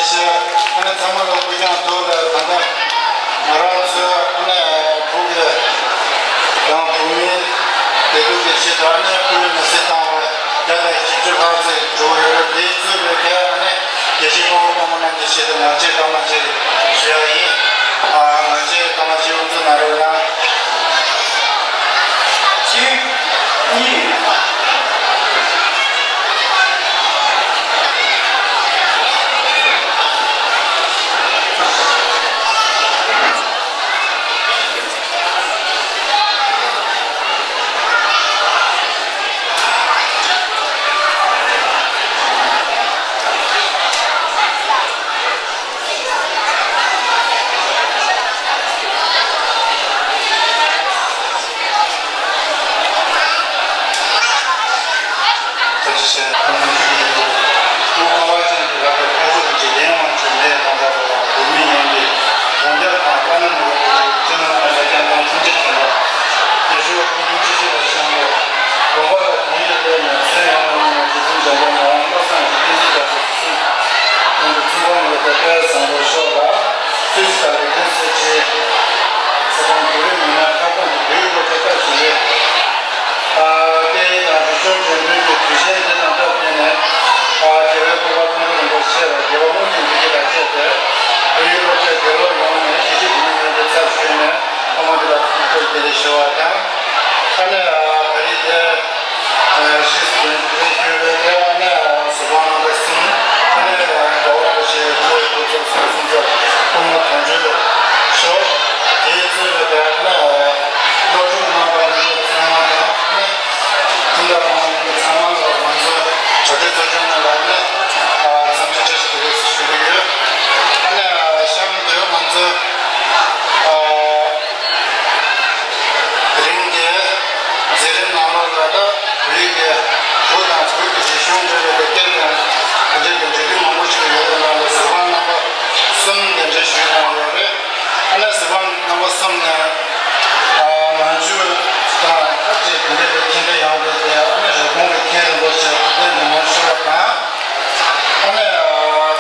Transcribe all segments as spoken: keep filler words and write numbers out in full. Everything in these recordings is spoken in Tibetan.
ཨ་ནི་ཚང་མ་ལ་སྐུ་ཁམས་བདེ་ལེགས། ད་ལྟ་ང་རང་ཚོའི་ཨ་ནི་བོད་ཀྱི་ཡང་བོད་མིའི་བདེ་སྡུག་གི་ཆེད་དུ་ཨ་ནི་སྐུ་ལུས་མེར་སྲེག་བཏང་བའི་བརྒྱ་དང་བཞི་བཅུ་ལྷག་ཙམ་འགྲོ་གི་ཡོད་རེད། དེའི་གཙོས་པའི་ཐད་ཨ་ནི་དགེ་བཤེས་དཔའ་བོ་དཔའ་མོ་རྣམས་ཀྱི་ཆེད་དུ་ངག་བཅད་སྐར་མ་གཅིག་ཞུ་ཡ་ཡིན། ཨ་ངག་བཅད་སྐར་མ་གཅིག་དབུ་འཛུགས་གནང་རོགས་གནང་། གཅིག་གཉིས། ཐུགས་རྗེ་ཆེ། ཁོང་ཚོ་ཁྱོད་ཀྱི་ཡིན་འདུག་སྐུ་ཁ་བ་ཅན་གྱི་རབ་ཏུ་ཕ་ཚུལ་གྱི་ལྡན་དབང་ཕྱུག་ལས་དང་འདྲ་བ་ལ་བོད་མི་ཡོངས་ཀྱི་དགོངས་འཆར་དང་བཀའ་མོལ་ནུས་པ་ཀུན་སྤྱི་ནོར་གོང་ས་སྐྱབས་མགོན་ཐུགས་རྗེ་ཆེན་པོ་རྒྱལ་སྲས་སྐུ་ཕྲེང་བཅུ་བཞི་པ་ཆེན་པོ་དགོངས་པ་ལ་དོན་ཡོད་པའི་ནས་མཚན་ཡོངས་ལ་གནང་བའི་རྗེ་བཙུན་འཇམ་དཔལ་ངག་དབང་བློ་བཟང་རྗེ་བསྟན་འཛིན་རྒྱ་མཚོ་གསུམ་ཡོངས་ཀྱི་ཐུགས་དགོངས་ཡོད་པའི་དཔལ་བཟང་པོ་མཆོག་ལ་སྲིད་ཞུ་དང་ལས་དོན་སྲིད་ཇུས་ས་ཁོངས་བོད་རིགས་མི་སྣ་ཁྱབ་ཁོངས་ཀྱི་བོད་ཡིག་སློབ་གྲྭ་སྐབས་བཞི་པའི་ཨ་སྐད་ཡིག་དང་རིག་གཞུང་འགྲེམས་སྟོན་གྱི་དུས་ཆེན་འདི་དང་སྟབས་བསྟུན་ནས་ཨ་རྒྱལ་བའི་སྐུ་པར་མཐོང་གྲོལ་རིན་པོ་ཆེ་ལ་རྒྱལ་བ་རྨོངས་ཅན་འདི་གྱད་དང་བཅས་ཏེ་བོད་ཡིག་སློབ་གྲྭའི་དགེ་སློབ་ཡོངས་ནས་གཞིས་བྱེས་བོད་མི་མཉམ་འབྲེལ་ཚབ་ཞུས་ནས་ཐོག་མ་འདི་ལ་ཐུགས་རྗེ་ཆེ་ཞུ་བ་དང་། ཨ་ནི་ཨ་ད་རེས་དེ་ཨ་ཤེས་སུ་དོན་གྱི་ཞུས་པའི་དེ་ཨ་ནི་ཨ་གཟིགས་དབང་གནང་བ་གསུམ། ཨ་ནི་ཨ་དགའ་བ་རིན་པོ་ཆེ་སྐུ་སྐུ་ཚབ་གསུམ་གསུམ་ཚབ་སྐུ་ངོ་དོན་གཅོད་ཤོག་དེའི་གཙོས་པའི་དེ་ཨ་ནི་ཨ་སློབ་ཕྲུག་རྣམ་པ་ཡིན་པ་ཚང་མ་དང་ཨ་ནི་སྤུན་ཟླ་ཕོ་མོ་ཡིན་པ་ཚང་མ་ལ་ང་ཚོ་གྲ་སྒྲིག་ཚོགས་ཆུང་ནང་ལ་ཨ་ནི་ཨ་འཚམས་འདྲི་བཀྲ་ཤིས་བདེ་ལེགས་སུ་ཞུ་གི་ཡོད། ཨ་ནི་ཨ་གཤམ་དུ་ང་ཚོ་ཨ་དེ་རིང་གི་མཛད་རིམ་ནང་ལོགས་ལ་ད་བོད་ཡིག་གི་བོད་དང་བོད་ཀྱི་རིག་གཞུང་འབྲེལ་བའི་སྐད་དང་དེ་འབྲེལ་གྱི་འབྲེལ་འདྲིས་མང་པོ་ཞིག་ཡོད་པའི་ནང་ལ་གཟིགས་དབང་རྣམ་པ་གསུམ་གདན་འདྲེན་ཞུས་གནང་ཡོད་རེད། ཨ་ནི་གཟིགས་དབང་རྣམ་པ་གསུམ་ནས་ཨ་ནང་ཆོས་དང་ཐབས་ཅིག་དེ་འབྲེལ་གྱི་མཁྱེན་རྒྱ་ཡངས་པའི་སྟེང་ཨ་ནི་རི་གོང་གི་མཁན་རིན་པོ་ཆེ་ཐུགས་རྗེ་ཆེན་པོ་ཞུ་བ་དང་། ཨ་ནི་ཨ།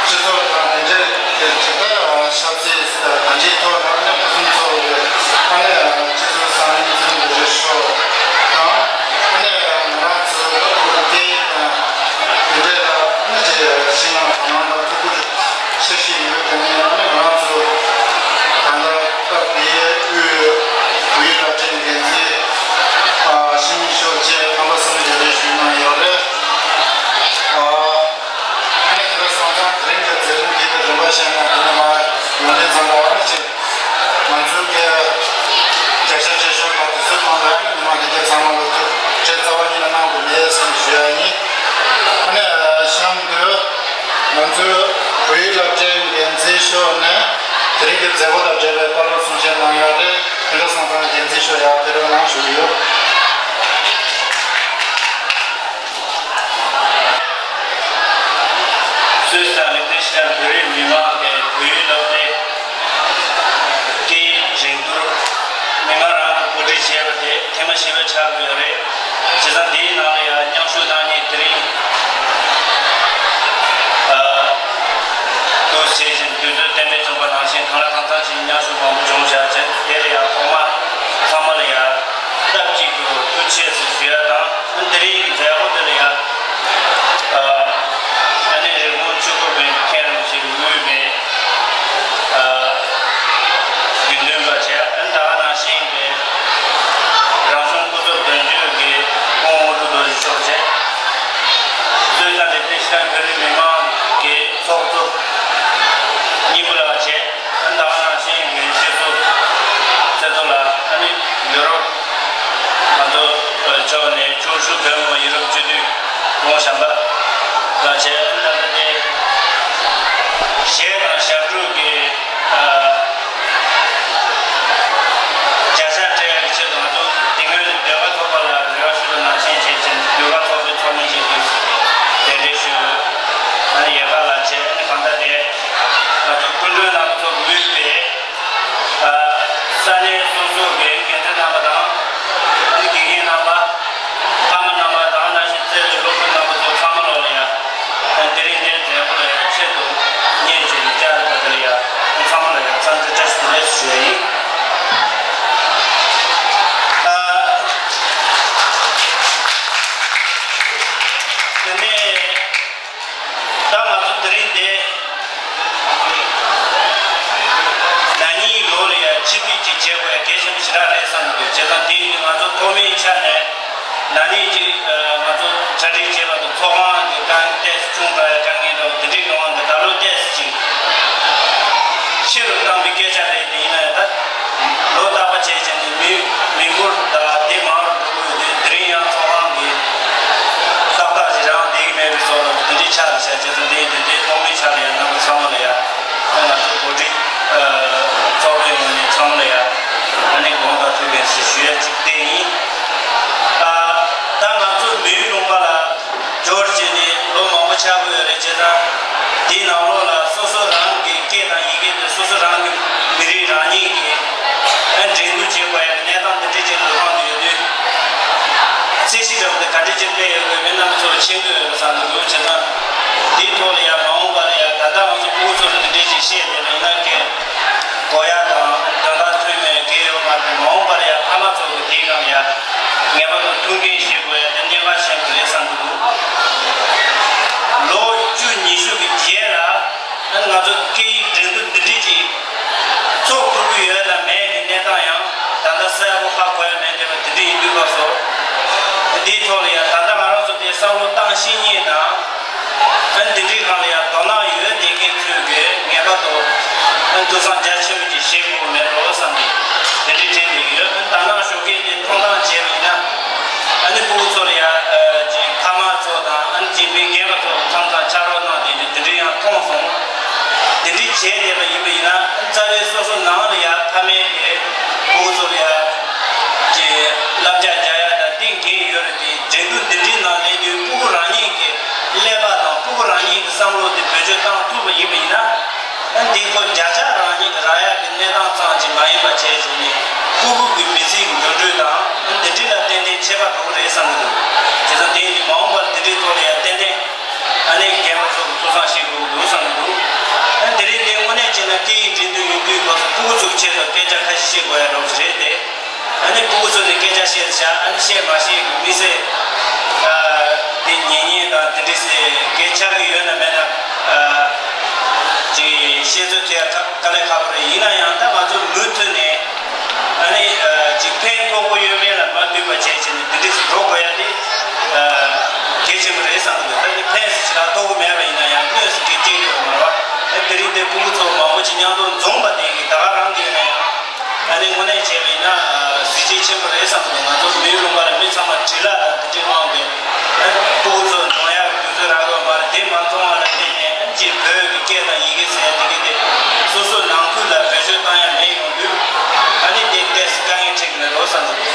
སྤྱི་ཚོགས་དང་དེ་འབྲེལ་གྱི་ཇི་ལྟར་ཆབ་སྲིད་དང་གང་ཅིའི་ཐོག་ལ་ཨ་ནི་ཕུན་སུམ་ཚོགས་པའི་ཨ་ནི་སྤྱི་ཚོགས་བཟང་ངན་འཛིན་དགོས་པའི་ཤོག་དང་། ཨ་ནི་ང་རང་ཚོའི་བོད་སྐད་དང་དེ་འབྲེལ་ལ་ཨ་ནི་ཅིག་ཤིང་ནགས་དོ་སྣང་དང་ཐུགས་ཁུར་ཆེ་ཤོས་ཡོད་པ་ནི་ཨ་ནི་ང་རང་ཚོ་ད་ལྟ་སྐབས་འདིའི་དབུས་བོད་ཡིག་སློབ་གྲྭའི་འགན་འཛིན་ཨ་ཤིང་ཤོག་བཅས་རྣམ་པ་གསུམ་གྱིས་གདན་འདྲེན་ཞུས་གནང་ཡོད་རེད། ཨ། ཨ་ནི་དེ་འདྲ་སོང་ཙང་དེ་རིང་གི་མཛད་རིམ་འདི་གི་རིམ་པ་བཤད་ན་དེ་ནི་མ་ཡོང་དུས་ཙམ་པ་ཨ་ནི་ཅིག་ང་ཚོའི་གི་བརྒྱ་ཆ་བརྒྱ་ཤོག་ལ་དུས་ཚོད་ཁོང་ལ་ཨ་ནི་མི་མང་དེ་གའི་ཚང་མ་ལ་ཐུགས་རྗེ་རྩ་བ་ཉིད་ནས་གནང་དགོས་མེད་བསམ་ཞུ་ཡ་ཡིན། ཨ་ནི་གཤམ་དུ་ང་ཚོའི་བོད་ཡིག་སློབ་གྲྭའི་འགན་འཛིན་ཤོག་ནས་དེ་རིང་གི་མཛད་སྒོ་དང་འབྲེལ་བའི་བཀའ་སློབ་གསུང་བཤད་གནང་ཡོད་རེད། དེ་འདྲ་སོང་ཙང་འགན་འཛིན་ཤོག་ཡར་ཕེབས་རོགས་གནང་ཞུ་གི་ཡོད། སུད་སི་དང་ལིག་ཏེན་ཤི་ཏན་བོད་རིགས་མི་མང་གི་བོད་ཡིག་སློབ་གྲྭའི་སྐད་ཡིག་འགྲན་བསྡུར་མི་མང་རང་གིས་གོ་སྒྲིག་བྱས་པ་དེ་ཐེངས་མ་བཞི་པ་ཆགས་ཀྱི་ཡོད་རེད། བྱས་ཙང་དེའི་ནང་ལ་ཡང་མཉམ་ཞུགས་གནང་མཁན་དེ་རིང་ཨ་འདུག་བྱས་བཞིན་དུས་ཚོད་གཏན་འབེབས་བྱུང་བ་ནང་བཞིན་གང་ལ་གང་འཚམ་ཞིག་མཉམ་ཞུགས་མང་པོ་བྱུང་བཞག་བྱས་དེ་ལ་ཡང་ཐོག་མ་ཚང་མ་ལ་ཡང་སྟབས་གཅིག་ཏུ་ཐུགས་རྗེ་ཆེ་ཞུ་ཡ་དང་། དེ་རིང་གི་མཛད་སྒོ་འདི་ལ་ཡང་ཨ་ཨ་ནི་རི་མོ་བཅུ་དགུ་པའི་མཁན་རིན་པོ་ཆེ་དངོས་པའི་ཨ་དགེ་འདུན་པ་བྱས། ཨ་ནི་ད་ག་ནང་བཞིན་པའི་རང་གཞུང་སྐུ་ཚབ་དོན་གཅོད་ཀྱི་སྐུ་ངོ་ ཞུ་ཡིན། ཨ། དེ་ནས་ད་ང་ཚོ་དེ་རིང་འདི་ན་ནིང་ལོ་ལ་ཡ་ཕྱིར་འཐེན་ཅིག་བྱེད་དགོས་ཡ་གལ་ཆེན་པོ་ཞེ་དྲག་རེད་བསམ་གྱི་འདུག་བྱས་ཙང་དེ་ཡིན་དུས་ང་ཚོ་ཐོག་མའི་ཆ་ནས། ན་ནིང་གཅིག་ང་ཚོ་གྲ་སྒྲིག་བྱས་པ་དང་ཚོགས་ཁང་གི་དཀའ་ངལ་ཏོག་ཙམ་བྱུང་བ་དཀའ་ངལ་འདྲ་བོ་དེ་འདྲའི་ཡོང་བ་འདི་ད་ལོ་ཏོག་ཙམ་ཅིག་ཆེ་རུ་བཏང་བའི་སྐད་ཆ་རེད། དེ་ཡིན་ན་ཡང་ད་ལོ་རྟག་པ་བྱས་བྱས་ནས་མི་མི་འབོར་དང་དེ་མང་རུ་འགྲོ་གི་ཡོད་དུས་དེ་རིང་ཡང་ཚོགས་ཁང་གི་ཏག་ཏག་ཅིག་རང་བསྡད་ཀྱི་མེད་པའི་བཟོ་འདྲ་བོ་དེ་འདྲའི་ཆགས་འདུག་བྱས་བྱས་ཙང་དེ་ཡིན་དུས་དེ་ཐོག་མའི་ཆ་ལ་ཡང་རྣམ་པ་ཚང་མ་ལ་ཡང་ང་ཚོ་གོ་སྒྲིག་ཚོགས་པའི་ངོས་ནས་ཚང་མ་ལ་ཡང་ཨ་ནི་དགོངས་དག་ཐུགས་ཕན་ཞུ་ཡ་གཅིག་དེ་ཡིན། ཨ། ད་ང་ཚོ་མི་ཡུལ་ལུང་པ་ལ་འབྱོར་བྱས་ནས་ལོ་མང་པོ་ཆགས་ཀྱི་ཡོད་རེད། བྱས་ཙང་དེའི་ནང་ལོགས་ལ་སོ་སོ་རང་གི་སྐད་དང་ཡི་གེ་དེ་སོ་སོ་རང་གི་མི་རིགས་རང་ཉིད་ཀྱི་ཨ་འགྲན་བསྡུར་བྱེད་དགོས་ཡ་གི་གནས་སྟངས་འདི་འདྲ་ཅིག་ལ་ལོ་གང་དུ་ཡོད་དུས། ཚད་གཞི་འདྲ་བོ་དེ་ག་འདྲ་ཅིག་སླེབས་ཡོད་དགོས་མིན་རྣམ་པ་ཚོ་མཁྱེན་གྱི་ཡོད་རེད་བསམ་གྱི་འདུག་བྱས་ཙང་དེའི་ཐོག་ལ་ཡང་མ་འོངས་པ་ལ་ཡང་ད་ལྟ་ང་ཚོ་ཕྲུ་གུ་ཚོ་ལ་འདི་འདྲ་ཅིག་བཤད་བསྡད་པ་ཡིན་ན་གལ་གོ་ཡ་དང་དོན་དག་ཐོན་མེད་གལ་ཡོད་མ་རེད། མ་འོངས་པ་ལ་ཡང་ཕ་མ་ཚོ་གི་དེའི་སྒང་ལ་ཡང་ངེས་པར་དུ་ཐུགས་འགན་བཞེས་དགོས་ཡ་དེ་གནད་འགག་ཆེན་པོ་རེད་བསམ་གྱི་འདུག་ལོ་བཅུ་ཉི་ཤུ་གི་རྗེས་ལ་ང་ཚོ་སྐད་ཡིག་འགྲན་བསྡུར་འདི་འདྲ་ཅིག་ཚོགས་ཐུབ་ཀྱི་ཡོད་དང་མེད་ཀྱི་གནས་སྟངས་ཡང་ད་ལྟ་གསལ་པོ་ཧ་གོ་ཡ་མེད་བསྡད་པ་དེ་འདྲ་ཡིན་དུས་སྐབས་སུ། འདིའི་ཐོག་ལ་ཡང་ད་ལྟ་ང་རང་ཚོ་དེ་བསམ་བློ་བཏང་ཤེས་མཁན་དང་། ཨ་འདི་འདྲའི་སྒང་ལ་ཡང་དོ་སྣང་ཡོད་བསྡད་མཁན་ཚོས་ཀྱི་ངེས་པར་དུ་ཨ་ཐུགས་བསམ་རྒྱ་ཆེན་པོ་ཅིག་བཞེས་དགོས་མེད་ལོ་བསམ་ནས་དེ་འདྲའི་དྲན་གྱི་ཡོད། ཨ་དོ་སྣང་ཞུ་མཁན་དེ་མཐོང་སྟངས་བྱས་པ་ཡིན་ན། ཨ་ནི་ཕྲུ་གུ་ཚོ་ལ་ཡང་ཅིག་ཕ་མ་ཚོ་དང་ཨ་ནི་ཅིག་མི་རྒན་པ་ཚོ་མཚམས་མཚམས་ཕྱག་རོགས་གནང་བསྡད་རྒྱུ་དེ་འདྲ་ཡང་མཐོང་སོང་། དེ་འདྲ་བྱས་བསྡད་པ་ཡིན་པ་ཡིན་ན་རྩ་བའི་སོ་སོ་ནང་ལ་ཡང་ཕ་མའི་གི་ཕྲུ་གུ་ཚོ་ལ་ཡང་ཅིག་བསླབ་བྱ་རྒྱག་ཡ་དང་དེ་འགན་ཡོད་རེད་དེ། འགྲན་བསྡུར་འདི་འདྲའི་ནང་སླེབས་དུས་ཕྲུ་གུ་རང་ཉིད་ཀྱི་ཀླད་པ་དང་ཕྲུ་གུ་རང་ཉིད་ཀྱི་བསམ་བློ་དེ་བེད་སྤྱོད་བཏང་ཐུབ་པ་ཡིན་པ་ཡིན་ན། ཨ་འདི་ཁོ་བརྒྱ་ཆ་རང་ཉིད་ཀྱི་རག་ཡག་གི་གནས་སྟངས་ཙམ་ཅིག་མ་ཡིན་པ་བྱས་བྱས་ནས་ཕྲུ་གུ་གི་མི་ཚེ་གི་འགྱུར་འགྲོས་དང་ཨ་འདི་འདྲ་ལ་ཏན་ཏན་ཁྱད་པར་འགྲོ་གི་རེད་བསམ་གྱི་འདུག་བྱས་ཙང་དེ་ཡིན་དུས་མ་འོངས་པར་འདི་འདྲའི་ཐོག་ལ་ཡང་ཏན་ཏན་ཨ་ནི་རྒན་པ་ཚོ་གི་ཐུགས་བསམ་བཞེས་དགོས་ཀྱི་འདུག་བསམ་གྱི་འདུག་ཨ་དེ་རིང་འདི་དངོས་གནས་བྱས་ན་སྐད་ཡིག་འགྲན་བསྡུར་ཡིན་དུས་སྐབས་སུ་ཕྲུ་གུ་ཚོ་གི་ཆེད་དུ་སྐད་ཆ་ཁ་ཤས་བཤད་དགོས་ཡ་འདྲ་བོ་ཞིག་རེད་དེ། ཨ་ནི་ཕྲུ་གུ་ཚོ་ནས་སྐད་ཆ་བཤད་བྱ། ཨ་ནི་བཤད་མ་ཤེས་ཀྱི་མི་སེར་ཨ་དེ་ཉན་ཉན་དང་དེ་འདྲ་སེ་སྐད་ཆ་གི་ཡོད་ན་མེད་ན་ཨ་ཅིག་བཤད་ཚོད་ཐེག་དཀའ་ལས་ཁག་པོ་རེད། ཡིན་ན་ཡང་ད་ང་ཚོ་མུ་མཐུད་ནས་ཨ་ནི་ཨ་ཅིག་ཕན་ཐོགས་པོ་ཡོད་མེད་ལ་མ་ལྟོས་པ་བྱས་བྱས་ནས་དེ་འདྲ་སེ་འགྲོ་དགོས་ཡ་དེ་ཨ་གལ་ཆེན་པོ་རེད་བསམ་གི་འདུག་ད་ནི་ཕན་སུ་ཞིག་ལ་ཐོགས་པོ་མེད་པ་ཡིན་ན་ཡང་གནོད་སུ་གི་སྐྱེལ་དགོས་མ་རེད་བ། ཨ་དེ་རིང་དེ་ཕྲུ་གུ་ཚོ་མང་པོ་ཅིག་མཉམ་དུ་འཛོམས་པ་དེ་གི་ད་ག་རང་གི་ཡིན་ན་ཡང་། ཨ་ནི་དངོས་གནས་བྱས་པ་ཡིན་ན་གཟི་བརྗིད་ཆེན་པོ་རེད་བསམ་གི་འདུག་ང་ཚོ་མི་ཡུལ་ལུང་པ་ལ་མི་ཚང་མ་འབྲི་ལྷག་དང་དེ་འདྲའི་དབང་གིས་ཨ་ཕྲུ་གུ་ཚོ་འཛོམས་ཡག་གི་དུས་ཚོད་རག་གི་ཡོད་མ་རེད། དེ་མ་འཛོམས་པ་ལ་བརྟེན་ནས་ཨ་ནི་ཅིག་བོད་ཀྱི་སྐད་དང་ཡི་གེ་ཟེར་ཡ་དེ་གི་དེ་སོ་སོའི་ནང་ཁུལ་ལ་བེད་སྤྱོད་བཏང་ཡ་མེད་ཡོང་དུས་ཨ་ནི་དེ་ཏོག་ཙམ་དཀའ་ངལ་འཕྲད་ཀྱི་མེད་འགྲོ་བསམ་གི་འདུག་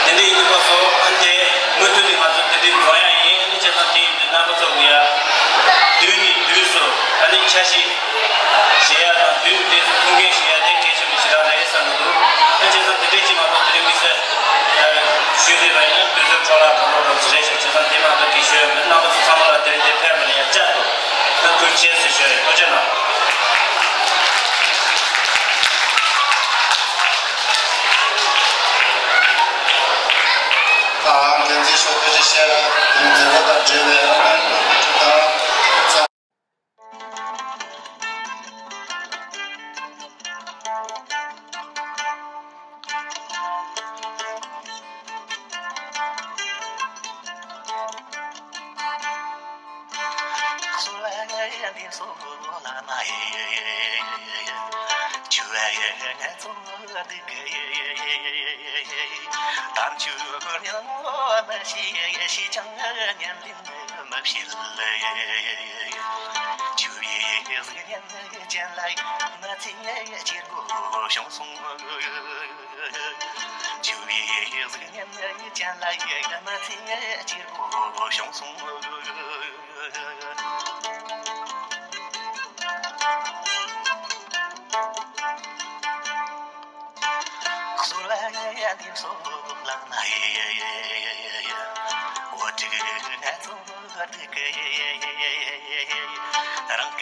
དེ་འདྲ་ཡིན་དུས་སྐབས་སུ་ཨ་ནི་དེ་མུ་མཐུད་ནས་ང་ཚོ་དེ་འདྲའི་འཛོམས་ཡ་ཡིན། ཨ་ནི་བྱས་ཙང་དེ་ཡིན་དུས་རྣམ་པ་ཚོ་གི་ཡ་དུས་ནས་དུས་སུ་ཨ་ནི་འཆར་གཞི། བྱེད་ཡ་དང་དུས་དུས་སུ་ཐུགས་འགན་བཞེས་ཡ་དེ་གལ་ཆེན་པོ་ཞེ་དྲག་རེད་བསམ་གྱི་འདུག་ཨ་བྱས་ཙང་དེ་འདྲས་ཅིག་མ་གཏོགས་དེ་རིང་དམིགས་བསལ་ཞུས་བསྡད་པ་ཡིན་ན་དུས་ཚོད་འཕྲོ་བརླག་འགྲོ་རོགས་རོགས་ཞིག་རེད་ཤག་བྱས་ཙང་དེ་མ་གཏོགས་གལ་ཞུ་ཡ་མེད། རྣམ་པ་ཚོ་ཚང་མ་ལ་དེ་རིང་འདིར་ཕེབས་པ་ལ་ཡ་བསྐྱར་དུ་ཐུགས་རྗེ་ཆེ་ཞུ་ཡ་ཡིན། ཐུགས་རྗེ་གནང་། ཨ་འགན་འཛིན་མཆོག་ཐུགས་རྗེ་ཆེ། དེ་མཛད་སྒོ་དང་འབྲེལ་བའི་ཨ་ནི་དང་།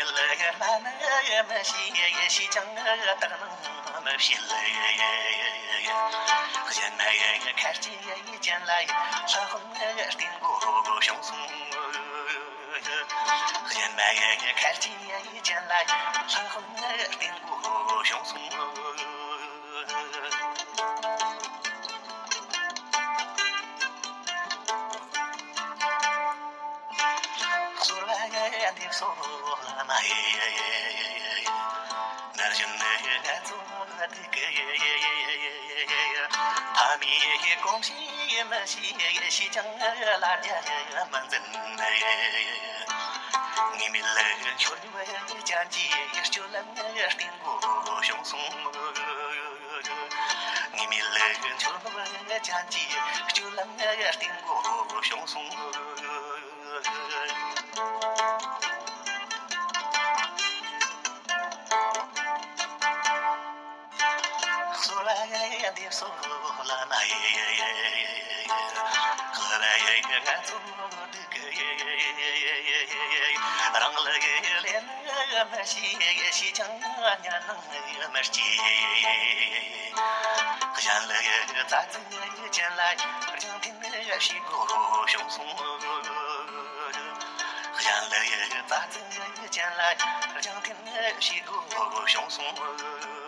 ལ་ཡ་ལ་ནི་མི་ཤེས་ཤེས་ཀྱང་བརྟག་སྣང་མི་བྱེད། གཞན་མ་ཡ་ཁར་གྱི་ཡ་ཡི་ཅན་ལ་ཡ་ལྷ་དཔོན་རྟེན་མགོ་བྱུང་སོང་། གཞན་མ་ཡ་ཁར་གྱི་ཡ་ཡི་ཅན་ལ་ཡ་ལྷ་དཔོན་རྟེན་མགོ་བྱུང་སོང་། གསོལ་བ་འདེབས་སོ་བླ་མ་ཡེ། ནར་བཞིན་ནི་ངལ་རྩོལ་སྡུག་གི། ཕ་མའི་གོམས་གཤིས་མི་ཤེས་ཤེས་ཀྱང་ལ་རྒྱ་མི་འཛིན། ངེས་མེད་ལ་འཆོལ་བའི་ཅན་གྱི་སྤྱོད་ལམ་རྟེན་མགོ་བྱུང་སོང་། ངེས་མེད་ལ་འཆོལ་བའི་ཅན་གྱི་སྤྱོད་ལམ་རྟེན་མགོ་བྱུང་སོང་། གསོལ་བ་འདེབས་སོ་བླ་མ་ཡེ། གསོལ་བ་ཡེ་ངལ་རྩོལ་སྡུག་གི། རང་ལ་ལན་མི་ཤེས་ཤེས་ཀྱང་གཉའ་ནང་མི་སྐྱེ། གཞན་ལ་རྩྭ་རྩི་ཅན་ལ་རྒྱང་འཐེན་བྱེད་དགོས་བྱུང་སོང་། གཞན་ལ་རྩྭ་རྩི་ཅན་ལ་རྒྱང་འཐེན་བྱེད་དགོས་བྱུང་སོང་།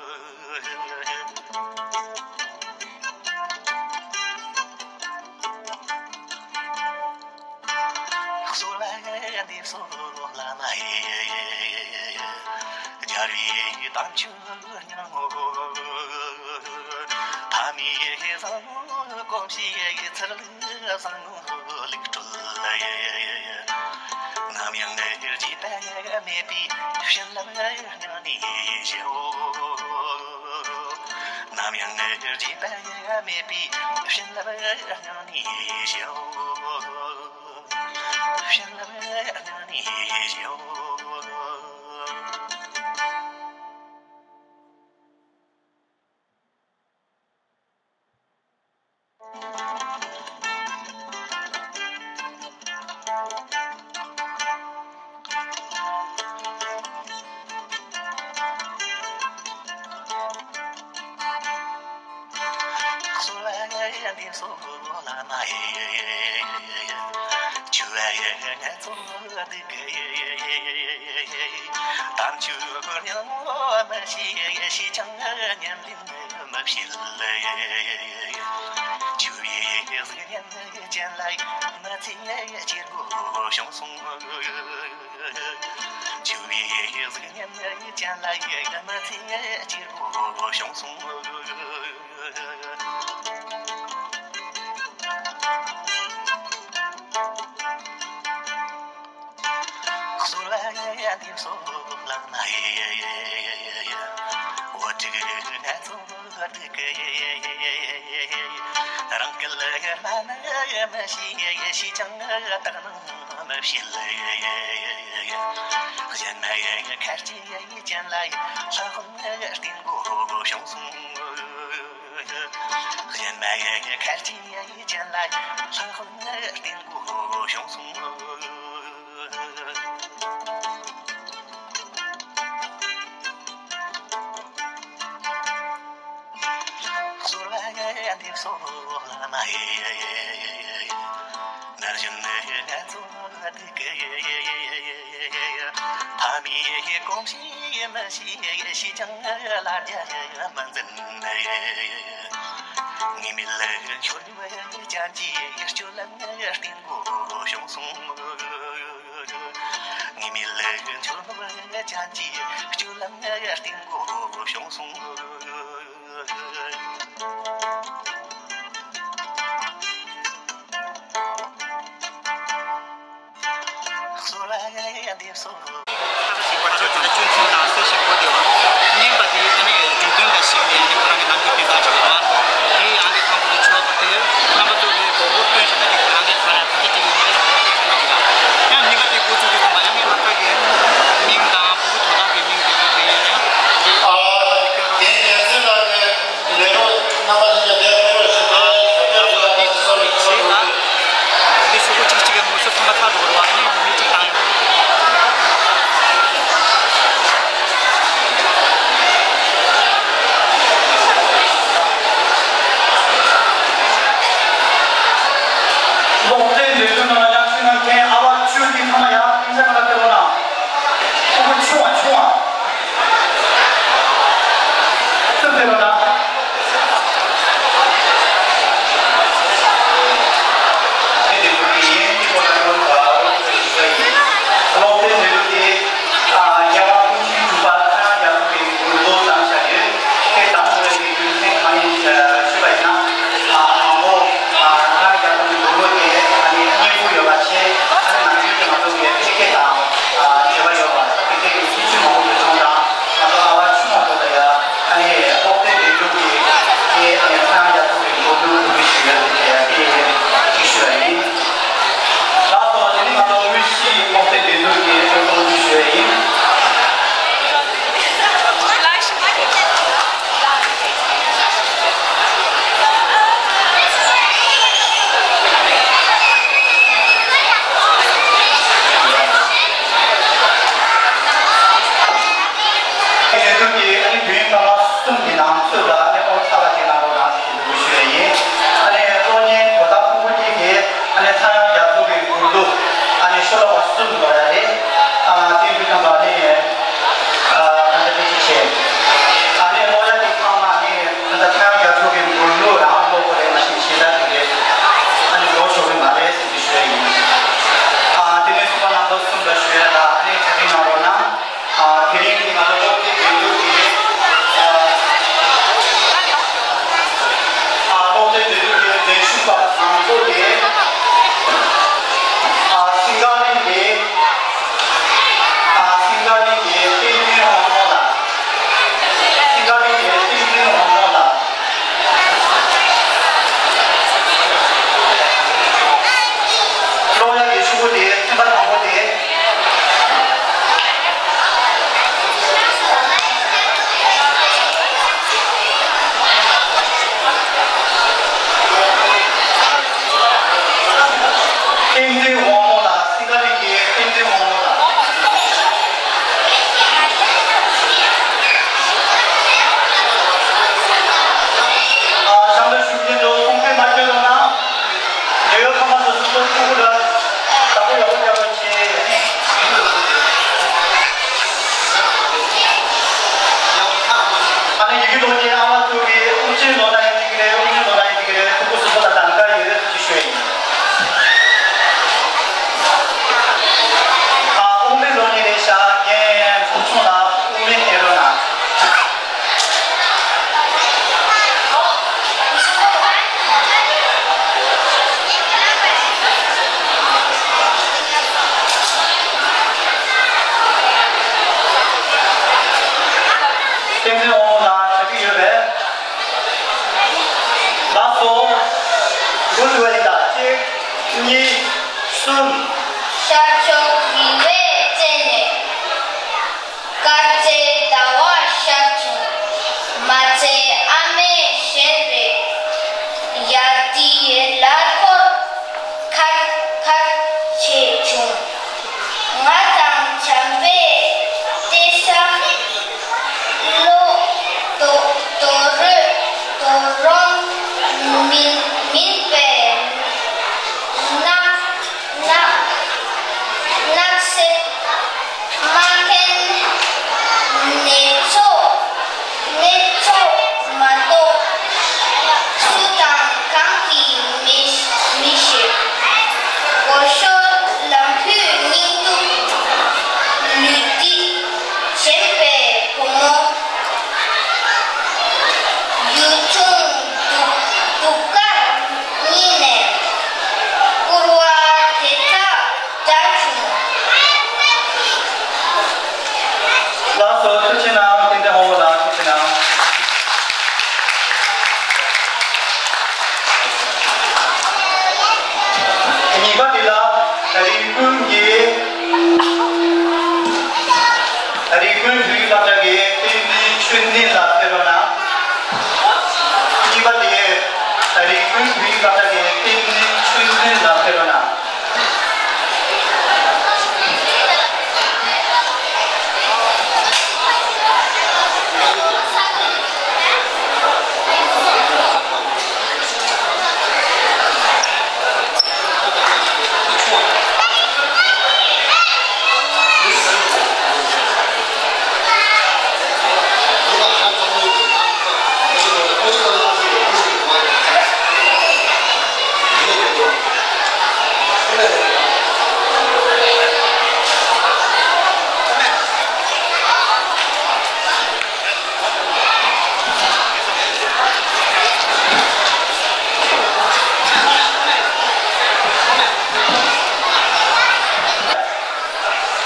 གསོལ་བ་འདེབས་སོ་བླ་མ་ཡེ། རྒྱལ་བའི་དམ་ཆོས་སྙིང་པོ། ཕ་མའི་བཟང་ངོ་གོམས་གཤིས་ཚུལ་བཟང་ངོ་ལུགས་སྲོལ། ནམ་ཡང་བརྗེད་པ་མེད་པའི་བྱིན་རླབས་སྙིང་ནས་ཞུ། ནམ་ཡང་བརྗེད་པ་མེད་པའི་བྱིན་རླབས་སྙིང་ནས་ཞུ། བྱིན་རླབས་སྙིང་ནས་ཞུ། གསོལ་བ་འདེབས་སོ་བླ་མ་ཡེ། ཆོས་ཡེ་ངལ་རྩོལ་སྡུག་གི། དམ་ཆོས་སྙིང་པོ་མི་ཤེས་ཤེས་ཀྱང་ཉམས་ལེན་མི་བྱེད། ཆོས་པའི་གཟུགས་བརྙན་ཅན་ལ་མི་ཚེ་སྐྱེལ་དགོས་བྱུང་སོང་། ཆོས་པའི་གཟུགས་བརྙན་ཅན་ལ་མི་ཚེ་སྐྱེལ་དགོས་བྱུང་སོང་། གསོལ་བ་འདེབས་སོ་བླ་མ་ཡེ། བུ་ཕྲུག་ངལ་རྩོལ་སྡུག་གི། རང་སྐལ་སྨྲ་ནི་མི་ཤེས་ཤེས་ཀྱང་བརྟག་སྣང་མི་བྱེད། གཞན་མ་ཡི་ཁར་གྱི་ཡི་ཅན་ལ་ཡི་ལྷ་དཔོན་རྟེན་མགོ་བྱུང་སོང་། གཞན་མ་ཡི་ཁར་གྱི་ཡི་ཅན་ལ་ཡི་ལྷ་དཔོན་རྟེན་མགོ་བྱུང་སོང་། གསོལ་བ་འདེབས་སོ་བླ་མ་ཡེ། ནར་བཞིན་ནི་ངལ་རྩོལ་སྡུག་གི། ཕ་མའི་གོམས་གཤིས་མི་ཤེས་ཤེས་ཀྱང་ལ་རྒྱ་མི་འཛིན། ངེས་མེད་ལ་འཆོལ་བའི་ཅན་གྱི་སྤྱོད་ལམ་རྟེན་མགོ་བྱུང་སོང་། ངེས་མེད་ལ་འཆོལ་བ་ཅན་གྱི་སྤྱོད་ལམ་རྟེན་མགོ་བྱུང་སོང་། གསོལ་བ་འདེབས་སོ། ཁ་ཅིག་ཁ་ཅིག་ད་ལྟ་སྐྱོན་ཚིག་དང་གསལ་ཞིང་གོ་བདེ་བ། སྙན་པ་དེ་ཨ་ནི་རྒྱུ་དོན་ལ་གཞིགས་ནས་ཨ་ནི་ཁོ་རང་གི་རྣམ་འགྱུར་སྟོན་སྟངས་ཅིག་རེད་བ། དེ་ཨང་ཀི་དང་པོ་དེ་ཆོག་པ་དེ་རྣམ་པ་ཚོ་ལས་གོ་བོ་སྟོན་བྱས་ན་དེ་ཨང་ཀི་ག་རེ་ད་ལྟ་དེ་ཡོད་མེད་དེ་ལ་གོ་བོ་སྟོན་བྱས་ན་འགྲིག་ག་ཡང་གཉིས་པ་དེ་འགོ་ཚུགས་དུས་ཙམ་པ་ཡང་ངས་ལྷག་དཀར་གྱི་མིང་དང་ཕྲུ་གུ་དོ་བདག་གི་མིང་དེ་ཚོ་དེ་ཡིན་ཡང་དེ། ཨ། དེ་རྒྱལ་སྲས་ལགས་ཀྱི་ལས་རོགས་རྣམ་པ་ལྷན་རྒྱས་ལས་ཕེབས་རོགས་ཞེས་ཏེ་ཞབས་ཕྱི་རོགས་ཀྱི་ཚོགས་མི་ཞིག་དང་། དེ་ཕྲུ་གུ་གཅིག་གཅིག་གི་ངོ་ཤེས་ཚང་མ་ཚར་འགྲོ་གི་རེད་བ། ཨ་ནི་མི་གཅིག་དང་། ལགས་སོ། ཐུགས་རྗེ་གནང་། ཏན་ཏན་ཧོ་ལགས་ཐུགས་རྗེ་གནང་། གཉིས་པ་འདི་ལ་རིགས་ཀུན་གྱི་རིགས་ཀུན་བོད་ཡིག་སློབ་གྲྭ་གི་བསྟན་འཛིན་ཆོས་འཛིན་ལགས་ཕེབས་རོགས་གནང་། གཉིས་པ་དེ་རིགས་ཀུན་བོད་ཡིག་སློབ་གྲྭ་གི་བསྟན་འཛིན་ཆོས་འཛིན་ལགས་ཕེབས་རོགས་གནང་།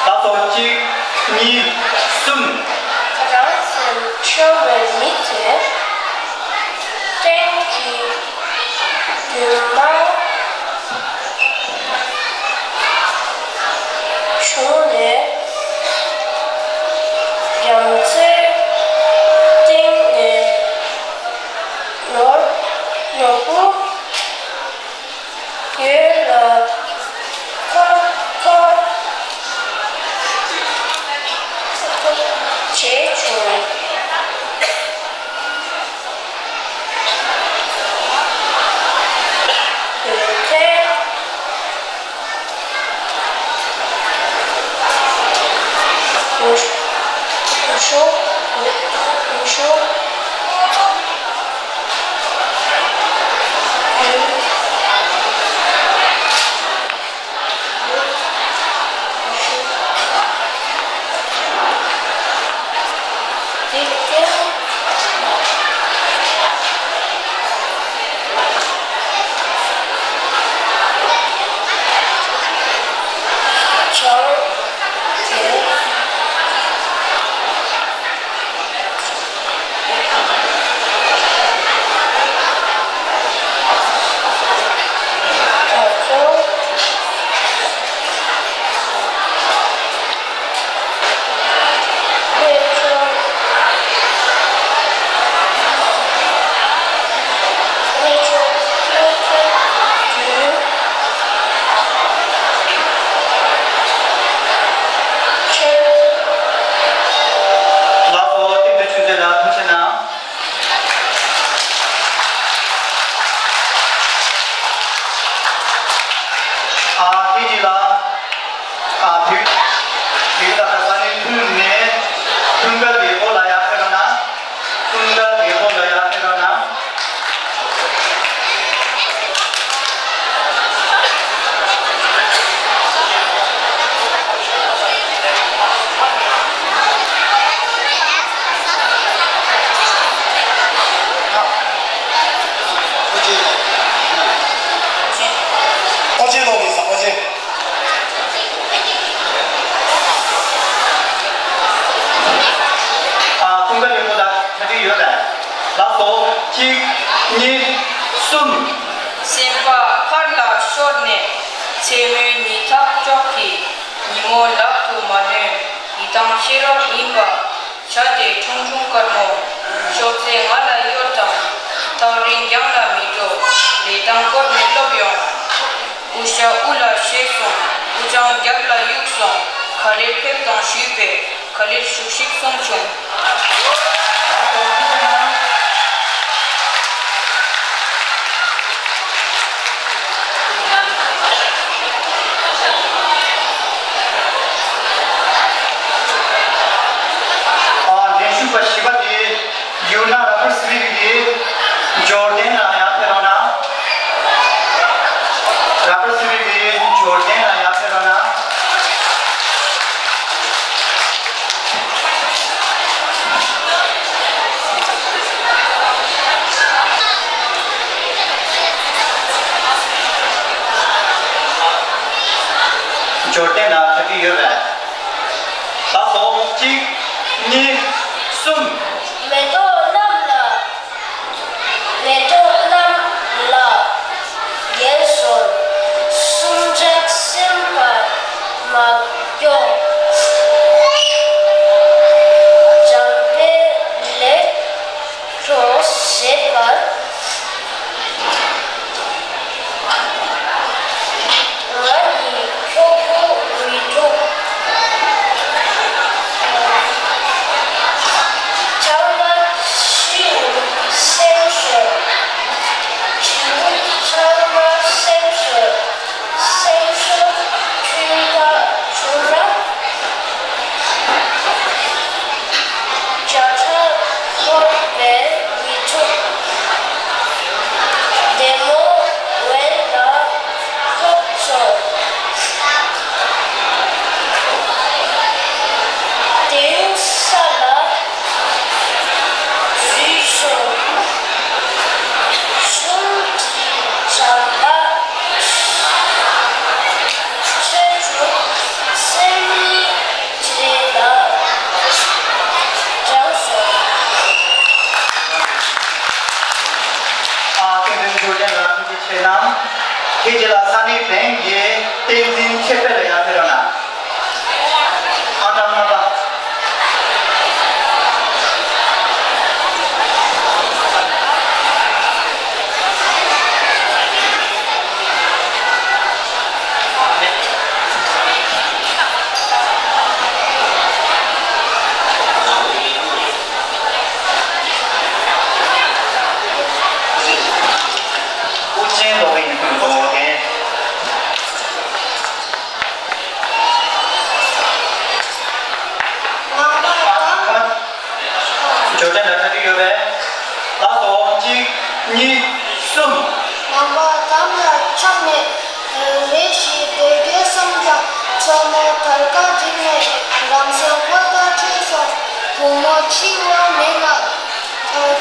ད་ལྟ་གཅིག་གཉིས། གསུམ། རང་སེམས་འཆོལ་བའི་མི་དེ། སྟེང་གི་རྒྱུ་མ་བྱུང་ནས། རྒྱ་མཚོའི་སྟེང་ནས་ནོར་ནོར་བུ། ཡོད་ལ་ཁོ་ཁོ་བྱས་བྱུང་། བོད་དོན། ལགས་སོ། བསྟན་འཛིན་ཆོས་འཛིན་ལགས་ཐུགས་རྗེ་གནང་། ཨ། དེ་རྗེས་ལ། ཨ། བོད་བོད་ལ་ས་གནས་ཐུན་ནས་ཀུན་དགའ་ལེགས་པོ་ལགས་ཡར་ཕེབས་རོགས་གནང་། ཀུན་དགའ་ལེགས་པོ་ལགས་ཡར་ཕེབས་རོགས་གནང་། ཨོ་ཅེ་ལོ་ཡིན་ས་ཨོ་ཅེ། ཨ། ཀུན་དགའ་ལེགས་པོ་ལགས་གྲ་སྒྲིག་ཡོད་པས། ལགས་སོ། གཅིག་གཉིས། གསུམ། སེམས་པ་ཕར་ལ་ཤོར་ནས། མཚན་མོའི་ཉི་ཐག་ཅོག་གི། ཉིན་མོ་ལག་ཏུ་མ་ལོན། ཡིད་ཐང་ཤེས་རབ་ཡིན་པ། བྱ་དེ་ཁྲུང་ཁྲུང་དཀར་མོ། ཤོག་ཙེ་ང་ལ་གཡོར་དང་། ཐག་རིང་རྒྱང་ལ་མི་འགྲོ། ལས་དང་སྐོར་ནས་སློབ་ཡོང་། དགུ་ཤ་དབུ་ལ་བཞེས་སོང་། དབུ་ཅང་རྒྱབ་ལ་གཡུགས་སོང་། ག་ལེར་ཕེབས་དང་ཞུས་པས། ག་ལེར་བཞུགས་ཤིག་གསུངས་བྱུང་། ཨ། འགན་ཞུ་པ་བཞི་པ་དེ། ཡུལ་ན་ར་ཕར་སི་བི་གི་འབྱོར་ལྡན་ལ་ཡར་ཕེབས་རོགས་གནང་། ར་ཕར་སི་བི་གི་འབྱོར་ལྡན་ལ་ཡར་ཕེབས་རོགས་གནང་། འབྱོར་ལྡན་ལ་གྲ་སྒྲིག་ཡོད་པས། ལགས་སོ། གཅིག་གཉིས། ཁྱེད་ཀྱི་ལ་ས་གནས་བན་གྱི་བསྟན་འཛིན་ཆོས་འཕེལ་ལ་ཡར་ཕེབས་རོགས་གནང་། ཨང་གྲངས་ལྔ་པ། དབུ་ཅན་ལོག་གི་ཡིན་ཁུལ་གོ་མཁན། ཨ་ཁ། འབྱོར་ལྡན་ལ་གྲ་སྒྲིག་ཡོད་པས། ལགས་སོ། གཅིག་གཉིས། གསུམ། ནང་པ་དམ་ལ་ཆགས་ནས། རེ་ཞིག་སྡོད་རྒྱུ་བསམ་ཀྱང་། མཚོ་མོ་དར་དཀར་འགྲིག་ནས། རང་སེམས་དབུ་ལྟར་ཁྲོས་སོང་། བུ་མོ་འཆི་བ་མེད་ན།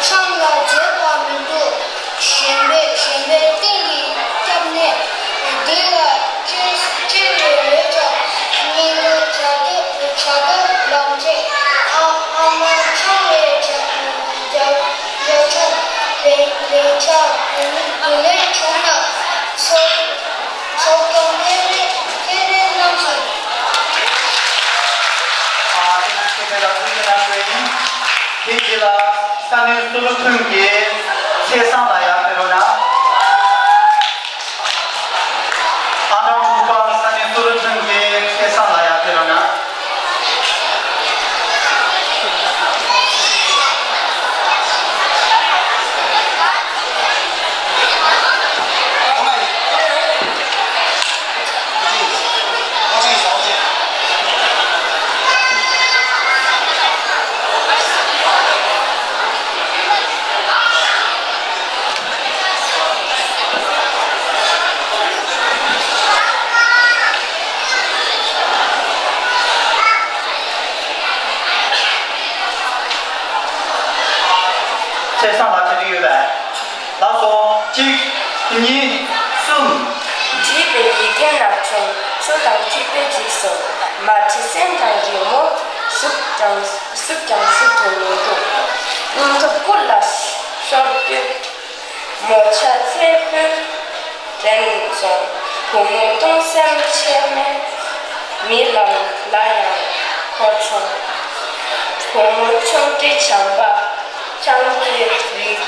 ཆང་ལ་བརྗེད་པ་མི་འདུག་གཞོན་པའི་གཞོན་པའི་སྟེང་གི་སྐྱབས་གནས། འདི་ལ་ཅི་ཅི་རེ་ཡོད་ཀྱང་། སྙིང་པོ་བྱ་དུ་བྱ་དུ་ལམ་བྱེད། ཨ་ཨ་མ་ཆང་བའི་བྱ་བྱ་བྱ་ཆུང་བའི་བའི་ཆ་བུ་ལོན་བྱུང་ན། ཚོགས་ཚོགས་སྐྱོང་ཐེ་རེ་ཐེ་རེ་གནང་ཞིང་། ཨ་ཏི་ཤི་ཁེ་ཕེ་ལ་ཐུགས་རྗེ་གནང་ཞུ་ཡིན། དེ་རྗེས་ལ་ས་གནས་སུ་ལུ་ཐུན་གྱི་ཚེ་བཟང་ལ་ཡར་ཕེབས་རོགས་གནང་། ཨང་གྲངས་དྲུག་པ། ས་གནས་སུ་ལུ་ཐུན་གྱི་ཚེ་བཟང་ལ་ཡར་ཕེབས་རོགས་གནང་། ཚེ་བཟང་ལ་གྲ་སྒྲིག་ཡོད་པས། ལགས་སོ། གཅིག་གཉིས། གསུམ། བྲིས་པའི་ཡི་གེ་ནག་ཆུང་། ཆུ་དང་སྐྱིད་པའི་འཇིགས་སུ། མ་བྲིས་སེམས་ཀྱང་རི་མོ། བསུབས་ཀྱང་བསུབས་ཀྱང་བསུབ་ཏུ་མི་འདུག་སྙིང་སྟོབས་སྐུ་ལ་ཤོར་དུས། མོ་ཆ་ཚེ་འཕོས་དྲན་སོང་། བུ་མོ་གཏོང་སེམས་ཆེ་མེད། མི་ལ་ལ་ཡང་འཁོར་བྱུང་། བུ་མོ་ཆུང་དུས་བྱམས་པ། ཆང་གིས་རིག་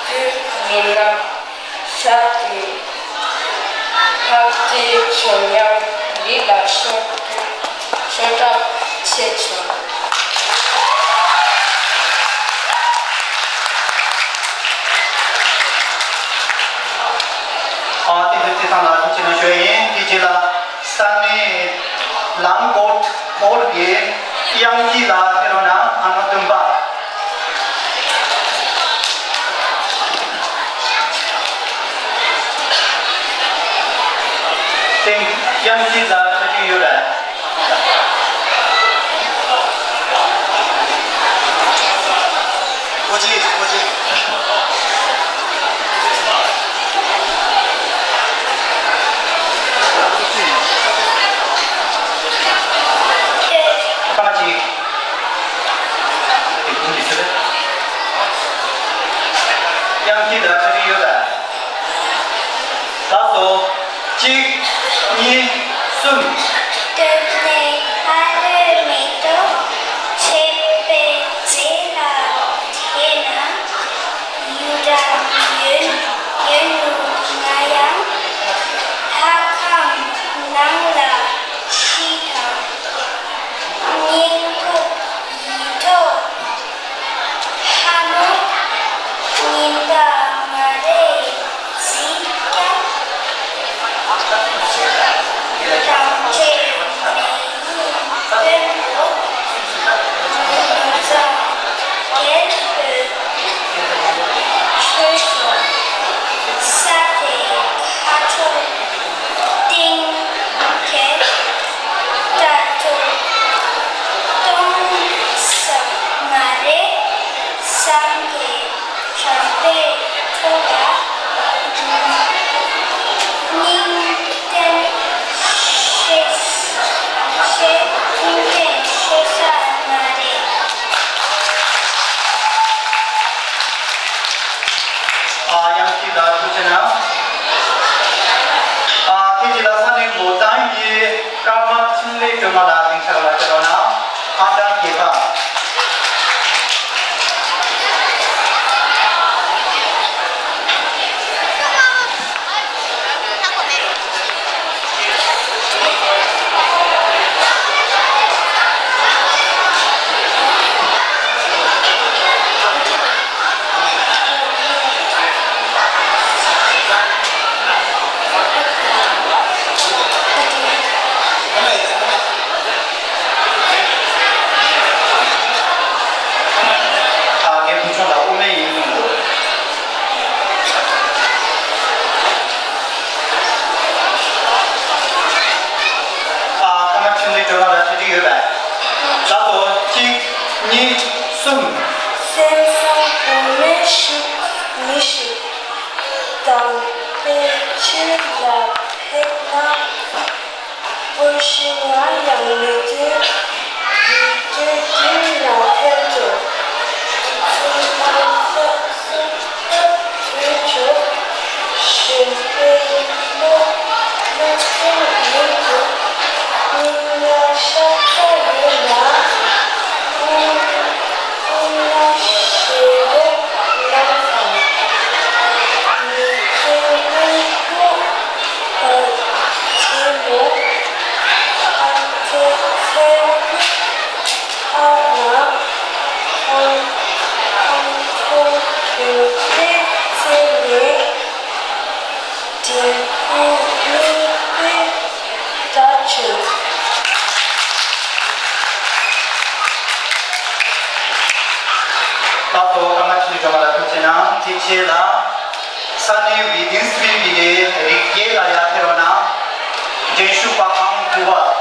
དུས་མི་སྣང་། ཞབས་ཀྱིས་ཕག་གྲུའི་ཇོ་མྱང་རི་ལ་ཤོར་དུས། ཤོ་ཀྲག་ཆེ་བྱུང་། ཨ་ཏི་ཕུ་ཚེ་བཟང་ལ་ཐུགས་རྗེ་གནང་ཞུ་ཡིན། དེ་རྗེས་ལ་ས་གནས་ལང་ཀོཊ་ཧོལ་གྱི་དབྱངས་སྐྱིད་ལ་ཕེབས་རོགས་གནང་། ཨང་གྲངས་བདུན་པ། དེང་དབྱངས་སྐྱིད་ལ་གྲ་སྒྲིག་ཡོད་པས། ཨོ་ཅི་ཨོ་ཅི། ཐ་མ་གཅིག་དེ་ཀུན་གྱི་ཚེ་རེད། དབྱངས་སྐྱིད་ལ་གྲ་སྒྲིག་ཡོད་པས། ལགས་སོ། གཅིག་གཉིས། གསུམ། སྟོད་ནས་ཕ་རོལ་མེ་ཏོག་མཆེད་པའི་རྩེ་ལ་དེད་ན། ཡུལ་གྲམ་གཡོན་གཡོན་ནུ་ང་ཡང་ལྷ་ཁང་ནང་ལ་ཁྲིད་དང་། སྙིང་སྟོབས་ཡིད་འཕྲོག་ལྷ་མོ་ཉི་ཟླ་ང་རེ་གཟིགས་ཀྱང་། ཆུང་བའི་སྒྲོལ་མ་ལ་སྡིངས་ཆ་ལ་ཕེབས་རོགས་གནང་། ཨ་ཅག་དགེ་པ། ཨ་རྒན་བུ་ཆུང་ལ་དབུ་མེད་ཡིན་གསུངས་འདུག་ཨ་ཀརྨ་ཆུང་ལི་སྒྲོལ་མ་ལ་གྲ་སྒྲིག་ཡོད་པས། ད་ལྟོ་གཅིག་གཉིས། གསུམ། སེམས་བཟང་དབུ་མེད་ཞིག་མི་ཞིག་དམ་པའི་ཆོས་ལ་ཕེབས་ན། དཔའ་ཞུམ་ཡང་མི་སྟོན། ཡིད་སྤྲོས་ཀུན་ལ་ཕན་འགྲོ། ཚུལ་ཁྲིམས་སྲོག་གསུམ་སྟོབས་གྱུར་ཅིག་གཞོན་པའི་བློ། བློ་སེམས་ཡིན་གྱི་སྙིང་ལ་ཤ་ཚ་ཡོད་ན། ཀུན་ཀུན་ལ་ཞེ་བའི་ལམ་དང་། མི་མཁྱེན་ཀུན་ལུགས་ལྟར་བྱེད་མོད། ཨ་ཙི་ཚེ་ནི་ཐ་ན་ཁོང་ཁོང་ཁྲོ་དོན་ལྡན་བརྩེ་ནས། འབྲས་བུ་སྨིན་པའི་བརྡ་བྱུང་། ད་ལྟོ་ཀརྨ་ཆོས་སྒྲོལ་མ་ལ་ཐུགས་རྗེ་གནང་། དེ་རྗེས་ལ་ས་གནས་ཝི་དིན་སི་བྷིལ་གྱི་རིགས་རྒྱལ་ལ་ཡར་ཕེབས་རོགས་གནང་། འགྲན་ཞུགས་པ་ཨང་དགུ་པ།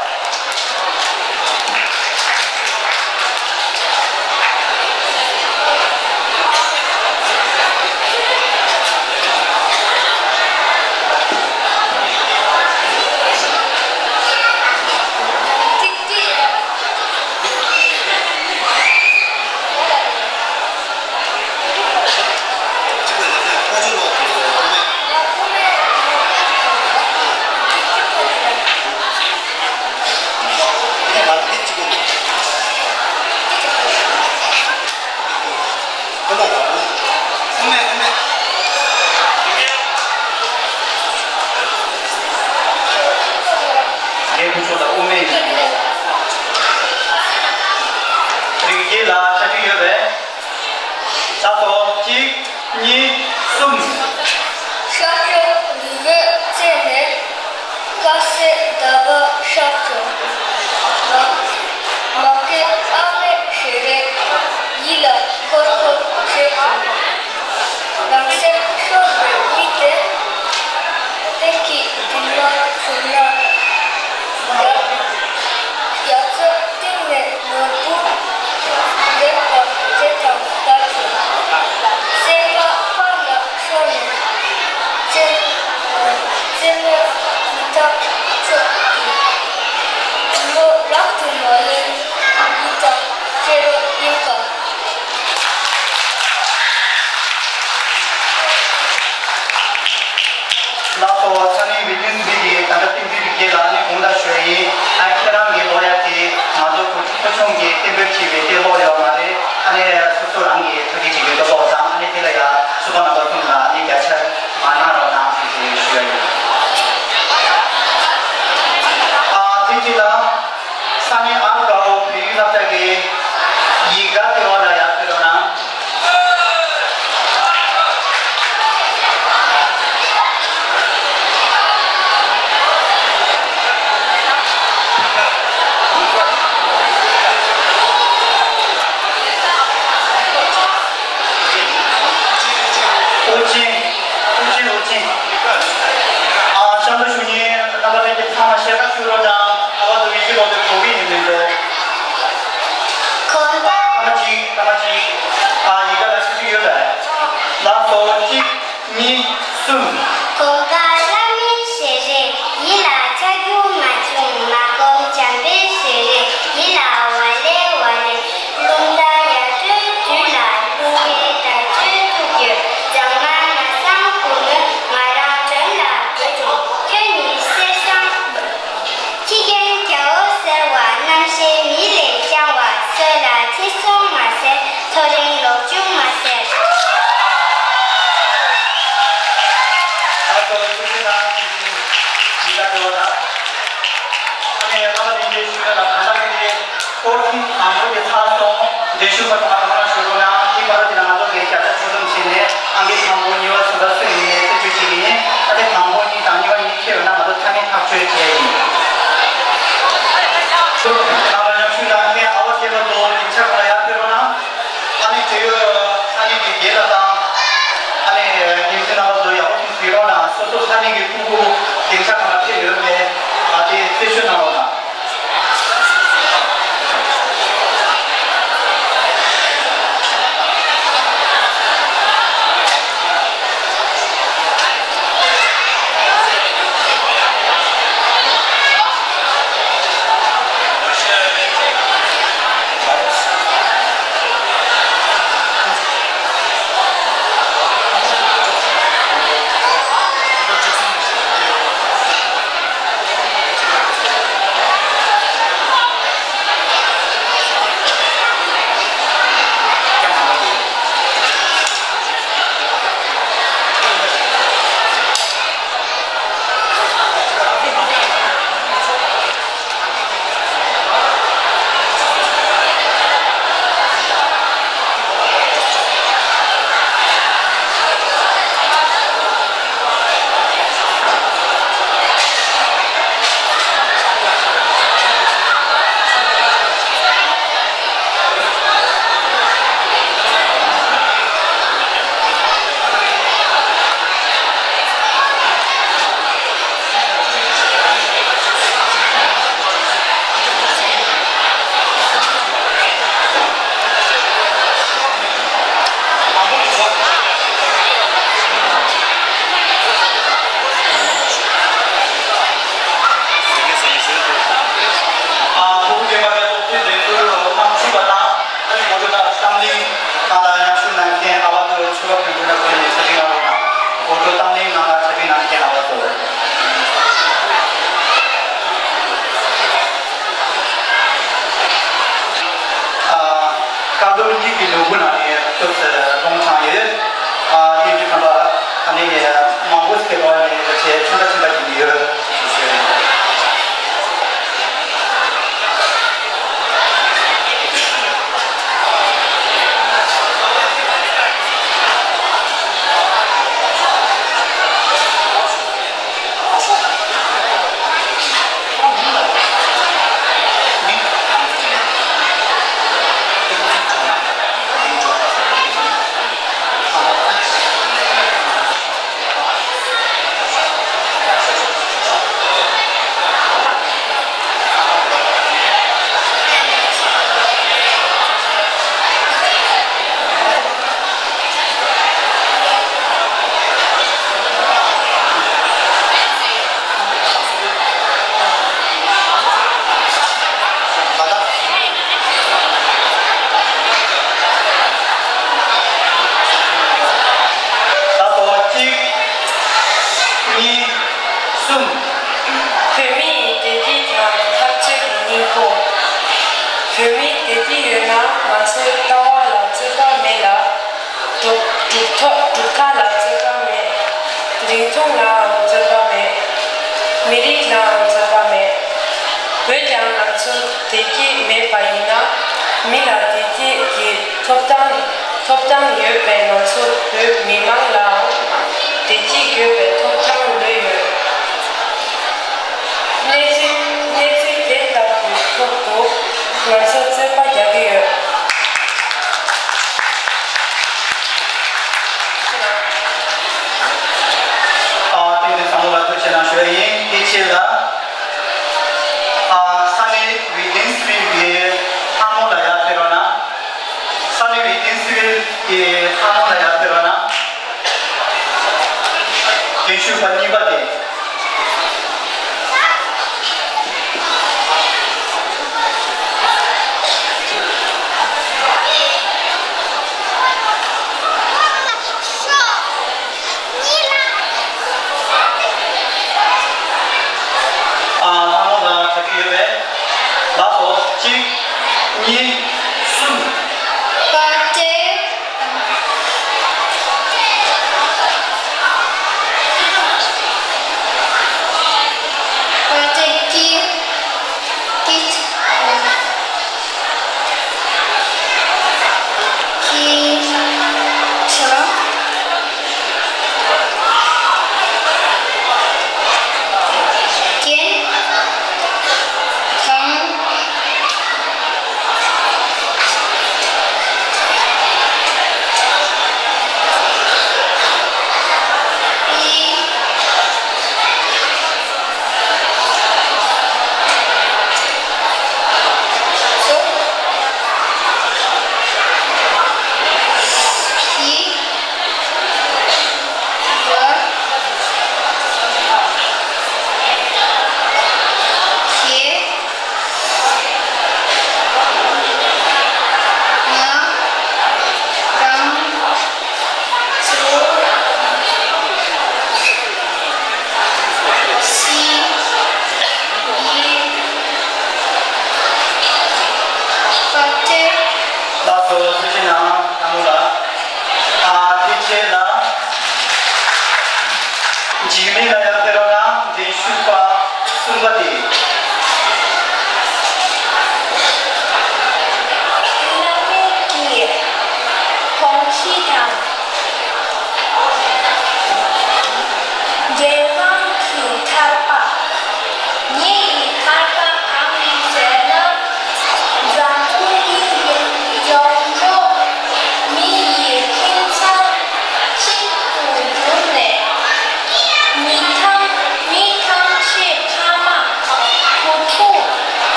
ཚང་མ་ལ་ཞུ་རོགས་གནང་། དེ་བར་དུ་ང་ཚོ་གི་བརྒྱ་ཆ་བཅུ་གསུམ་བྱས་ནས་ཨང་ཀི་དང་པོ་གཉིས་པ་གསུམ་པ་སུ་ཡིན་ནས་རྩད་གཅོད་བྱེད་ཀྱི་ཡིན། ཨ་དེ་དང་པོ་གཉིས་དང་གཉིས་པ་གཉིས་ཁེལ་ཡོད་ན་ང་ཚོ་མཐའ་མའི་ཐག་གཅོད་བྱེད་ཡ་ཡིན། ང་ལ་ཉམས་ཞུ་གནང་མཁན་ཨ་བ་སྐྱེས་པ་ཚོ་སྡིངས་ཆ་སྒང་ལ་ཡར་ཕེབས་རོགས་གནང་། ཨ་ནི་འབྲེལ་ཡོད་ས་གནས་ཀྱི་རྒན་ལགས་དང་། ཨ་ནི་འགན་འཛིན་རྣམ་པ་ཚོ་ཡག་པོ་ཞིག་གཟིགས་རོགས་གནང་། སོ་སོ་ས་གནས་ཀྱི་ཕྲུ་གུ་སྡིངས་ཆ་སྒང་ལ་ཕེབས་ཡོད་མེད་ཨ་དེ་རྩད་གཅོད་གནང་རོགས་གནང་། ཨ་ནི་གོ་སྒྲིག་གནང་ནང་ལ་ཉམས་ཞུ་གནང་མཁན་ཨ་བ་ཚོ་ཆུ་བ་བོན་པོ་ལ་བོད་ནས་ཆ་འཇིགས་གནང་རོགས་གནང་། གོ་སྒྲིག་གནང་ནང་ལ་ཆ་འཇིགས་གནང་མཁན་ཨ་བ་ཚོ། ཨ། ཀ་རྡོར་གཉིས་ཀྱི་ལོ་དགུ་ནང་ནས་ཚུར་ལོང་དྲངས་ཡོད། ཨ། དེ་བཞིན་ཁམས་པ་ཨ་ནི་མང་པོ་ཞིག་གི་ཐོག་ནས་ཆེ་ཆུང་ད་ཆུང་ད་ཅིག་ཡོད། ད་ལྟ་གཅིག་གཉིས། གསུམ། བོད་མི་ཡི་བདེ་སྐྱིད་དང་འཐབ་རྩོད་ཀྱི་སྙིང་པོ། བོད་མི་བདེ་སྐྱིད་ཡོད་ན་ང་ཚོའི་ལྟ་བ་ལ་རྩོད་པ་མེད་ལ། གྲུབ་གྲུབ་ཐོབ་གྲུབ་མཐའ་ལ་རྩོད་པ་མེད། རིང་ཐུང་ལའང་རྩོད་པ་མེད། མི་རིགས་ལའང་རྩོད་པ་མེད། འོན་ཀྱང་ང་ཚོ་བདེ་སྐྱིད་མེད་པ་ཡིན་ན་མི་ལ་བདེ་སྐྱིད་ཀྱི་ཐོབ་ཐང་ཐོབ་ཐང་ཡོད་པས་ང་ཚོ་བོད་མི་མང་ལའང་བདེ་སྐྱིད་དགོས་པའི་ཐོབ་ཐང་ལོས་ཡོད། གནས་ཚུལ་གནས་ཚུལ་དེ་ལྟ་བུའི་ཐོག་ཏུ་ང་ཚོ་རྩོད་པ་རྒྱག་གི་ཡོད། ཨ། དེ་ནི་བསམ་བློ་ལ་ཐུགས་རྗེ་གནང་ཞུ་བ་ཡིན། དེ་རྗེས་ལ། ཨ། ས་གནས་ཝི་ཏིན་སི་ཝིལ་གྱི་ལྷ་མོ་ལ་ཡར་ཕེབས་རོགས་གནང་། ས་གནས་ཝི་ཏིན་སི་ཝིལ་གྱི་ལྷ་མོ་ལ་ཡར་ཕེབས་རོགས་གནང་།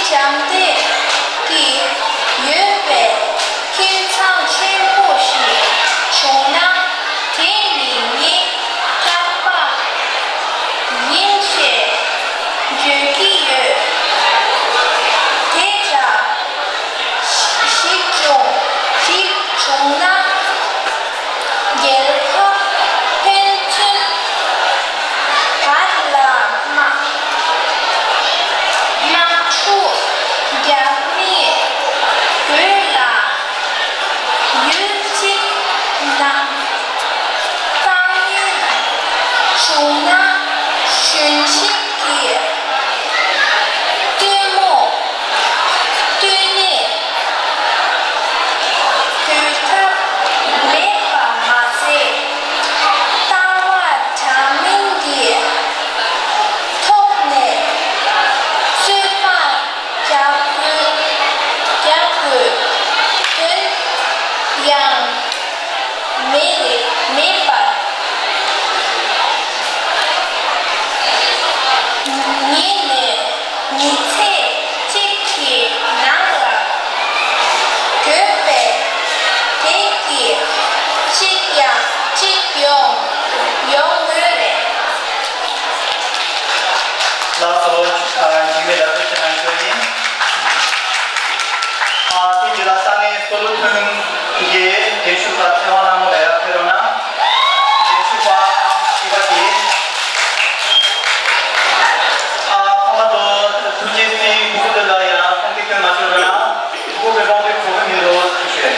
ཞབས་འདེགས་ཀྱི་ཡོད་པའི་ཁྱིམ་ཚང་ཆེན་པོ་ཞིག་བྱུང་ན། དེ་ནི་ངས་ཐག་པ་ཡིན་ཞེས་བརྗོད་ཀྱི་ཡོད། དེ་ལྟར་ཞིག་བྱུང་ཞིག་བྱུང་ན། རྒྱལ་ཁབ་ཕན་ཚུན་བར་ལ་དམག་དམག་འཁྲུག་རྒྱག་མི་བོད་ལ་ཡུལ་གཅིག་ནང་དཀའ་ངལ་བྱུང་ན། གཞོན་སྐྱེས་ཀྱི་སྟོན་མོ་སྟོན་ནས་སྡོད་ཐབས་མེད་པ་མ་ཟད། ལྟ་བ་འདྲ་མིན་གྱི་ཐོག་ནས་རྩོད་པ་རྒྱག་དགོས་རྒྱག་དགོས་དོན་ཡང་མེད་མེད་པར། ཉིན་ནས་ཉིན་ཚེ་གཅིག་གི་ནང་ལ་བགོས་པའི་དེབ་ཀྱིས་གཅིག་ཡང་གཅིག་ཡོང་ཡོང་དགོས་རེད། ལགས་སོ། ཨ། འཇིགས་མེད་ལགས་ཐུགས་རྗེ་གནང་ཞུ་ཡིན། ཨ། དེ་རྗེས་ལ་ས་གནས་སོ་ལོ་ཐོན་གྱི་འགྲན་ཞུགས་པ་ཚེ་དབང་ལྷ་མོ་ལགས་ཡར་ཕེབས་རོགས་གནང་། འགྲན་ཞུགས་པ་ཨང་བཞི་པ་དེ། ཨ། ཁོང་མ་གཏོགས་ཐུགས་རྗེ་གཟིགས་སྐུ་མདུན་ལ་ཡང་ཁོང་གི་སྐྱོན་མ་བརྗོད་རོགས་གནང་། སྐུ་པའི་སློབ་དེབ་གོ་གི་མི་འདུག་ཞུ་ཞུ།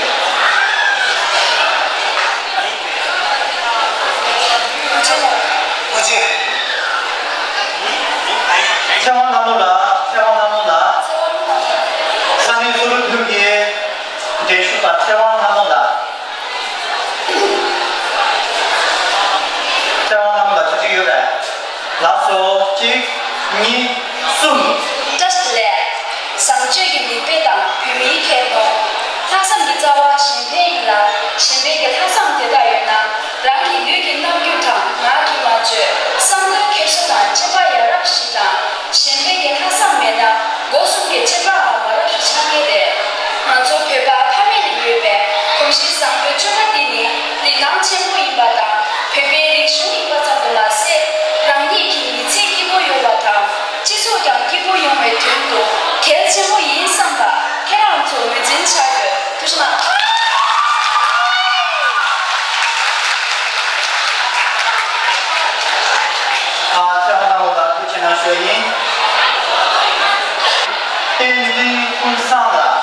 ཚེ་དབང་ལྷ་མོ་ལགས། ཚེ་དབང་ལྷ་མོ་ལགས། ས་གནས་སོ་ལོ་ཐོན་གྱི་འགྲན་ཞུགས་པ་ཚེ་དབང་ལྷ་མོ་ལགས། ཚེ་དབང་ལྷ་མོ་ལགས་ཐུགས་རྗེ་ཡོད་པས། ལགས་སོ། གཅིག་གཉིས། གསུམ། བཀྲ་ཤིས་བདེ་ལེགས། བཟང་སྤྱོད་ཀྱི་མིག་དཔེ་དང་བོད་མིའི་ཁྱད་སྟོབས། ལྷག་བསམ་གྱི་རྩ་བ་གཞན་ཕན་ཡིན་ལ། གཞན་ཕན་གྱི་ལྷག་བསམ་དེ་དག་ཡོད་ན། རང་གི་ལུས་ཀྱི་རྣམ་འགྱུར་དང་ངག་གི་སྨྲ་བརྗོད། བསམ་བློའི་འཁྱེར་སོ་དང་དཔྱད་པ་ཡ་རབས་བཞི་དང་། གཞན་ཕན་གྱི་ལྷག་བསམ་མེད་ན། སྒོ་གསུམ་གྱི་དཔྱད་པའང་མ་རབས་ཤིག་ཆགས་ངེས་རེད། ང་ཚོ་བོད་པ་ཕ་མེས་ལ་ཡོད་པའི་གོམས་གཤིས་བཟང་པོའི་སྤྱོད་པ་འདི་ནི་རིན་ཐང་ཆེན་པོ་ཡིན་པ་དང་། བོད་པའི་རིག་གཞུང་ཡིན་པ་ཙམ་དུ་མ་ཟད། རང་ཉིད་ཀྱི་མི་ཚེ་སྐྱིད་པོ་ཡོང་བ་དང་། སྤྱི་ཚོགས་ཀྱང་སྐྱིད་པོ་ཡོང་བའི་དོན་དུ་གལ་ཆེན་པོ་ཡིན་བསམ་པ་ཁྱེད་རང་ཚོ་ངོས་འཛིན་བྱ་དགོས། ཐུགས་རྗེ་གནང་། ཨ། ཚེ་དབང་ལྷ་མོ་ལགས་ཐུགས་རྗེ་གནང་ཞུ་ཡིན། བསྟན་འཛིན་ཀུན་བཟང་ལགས།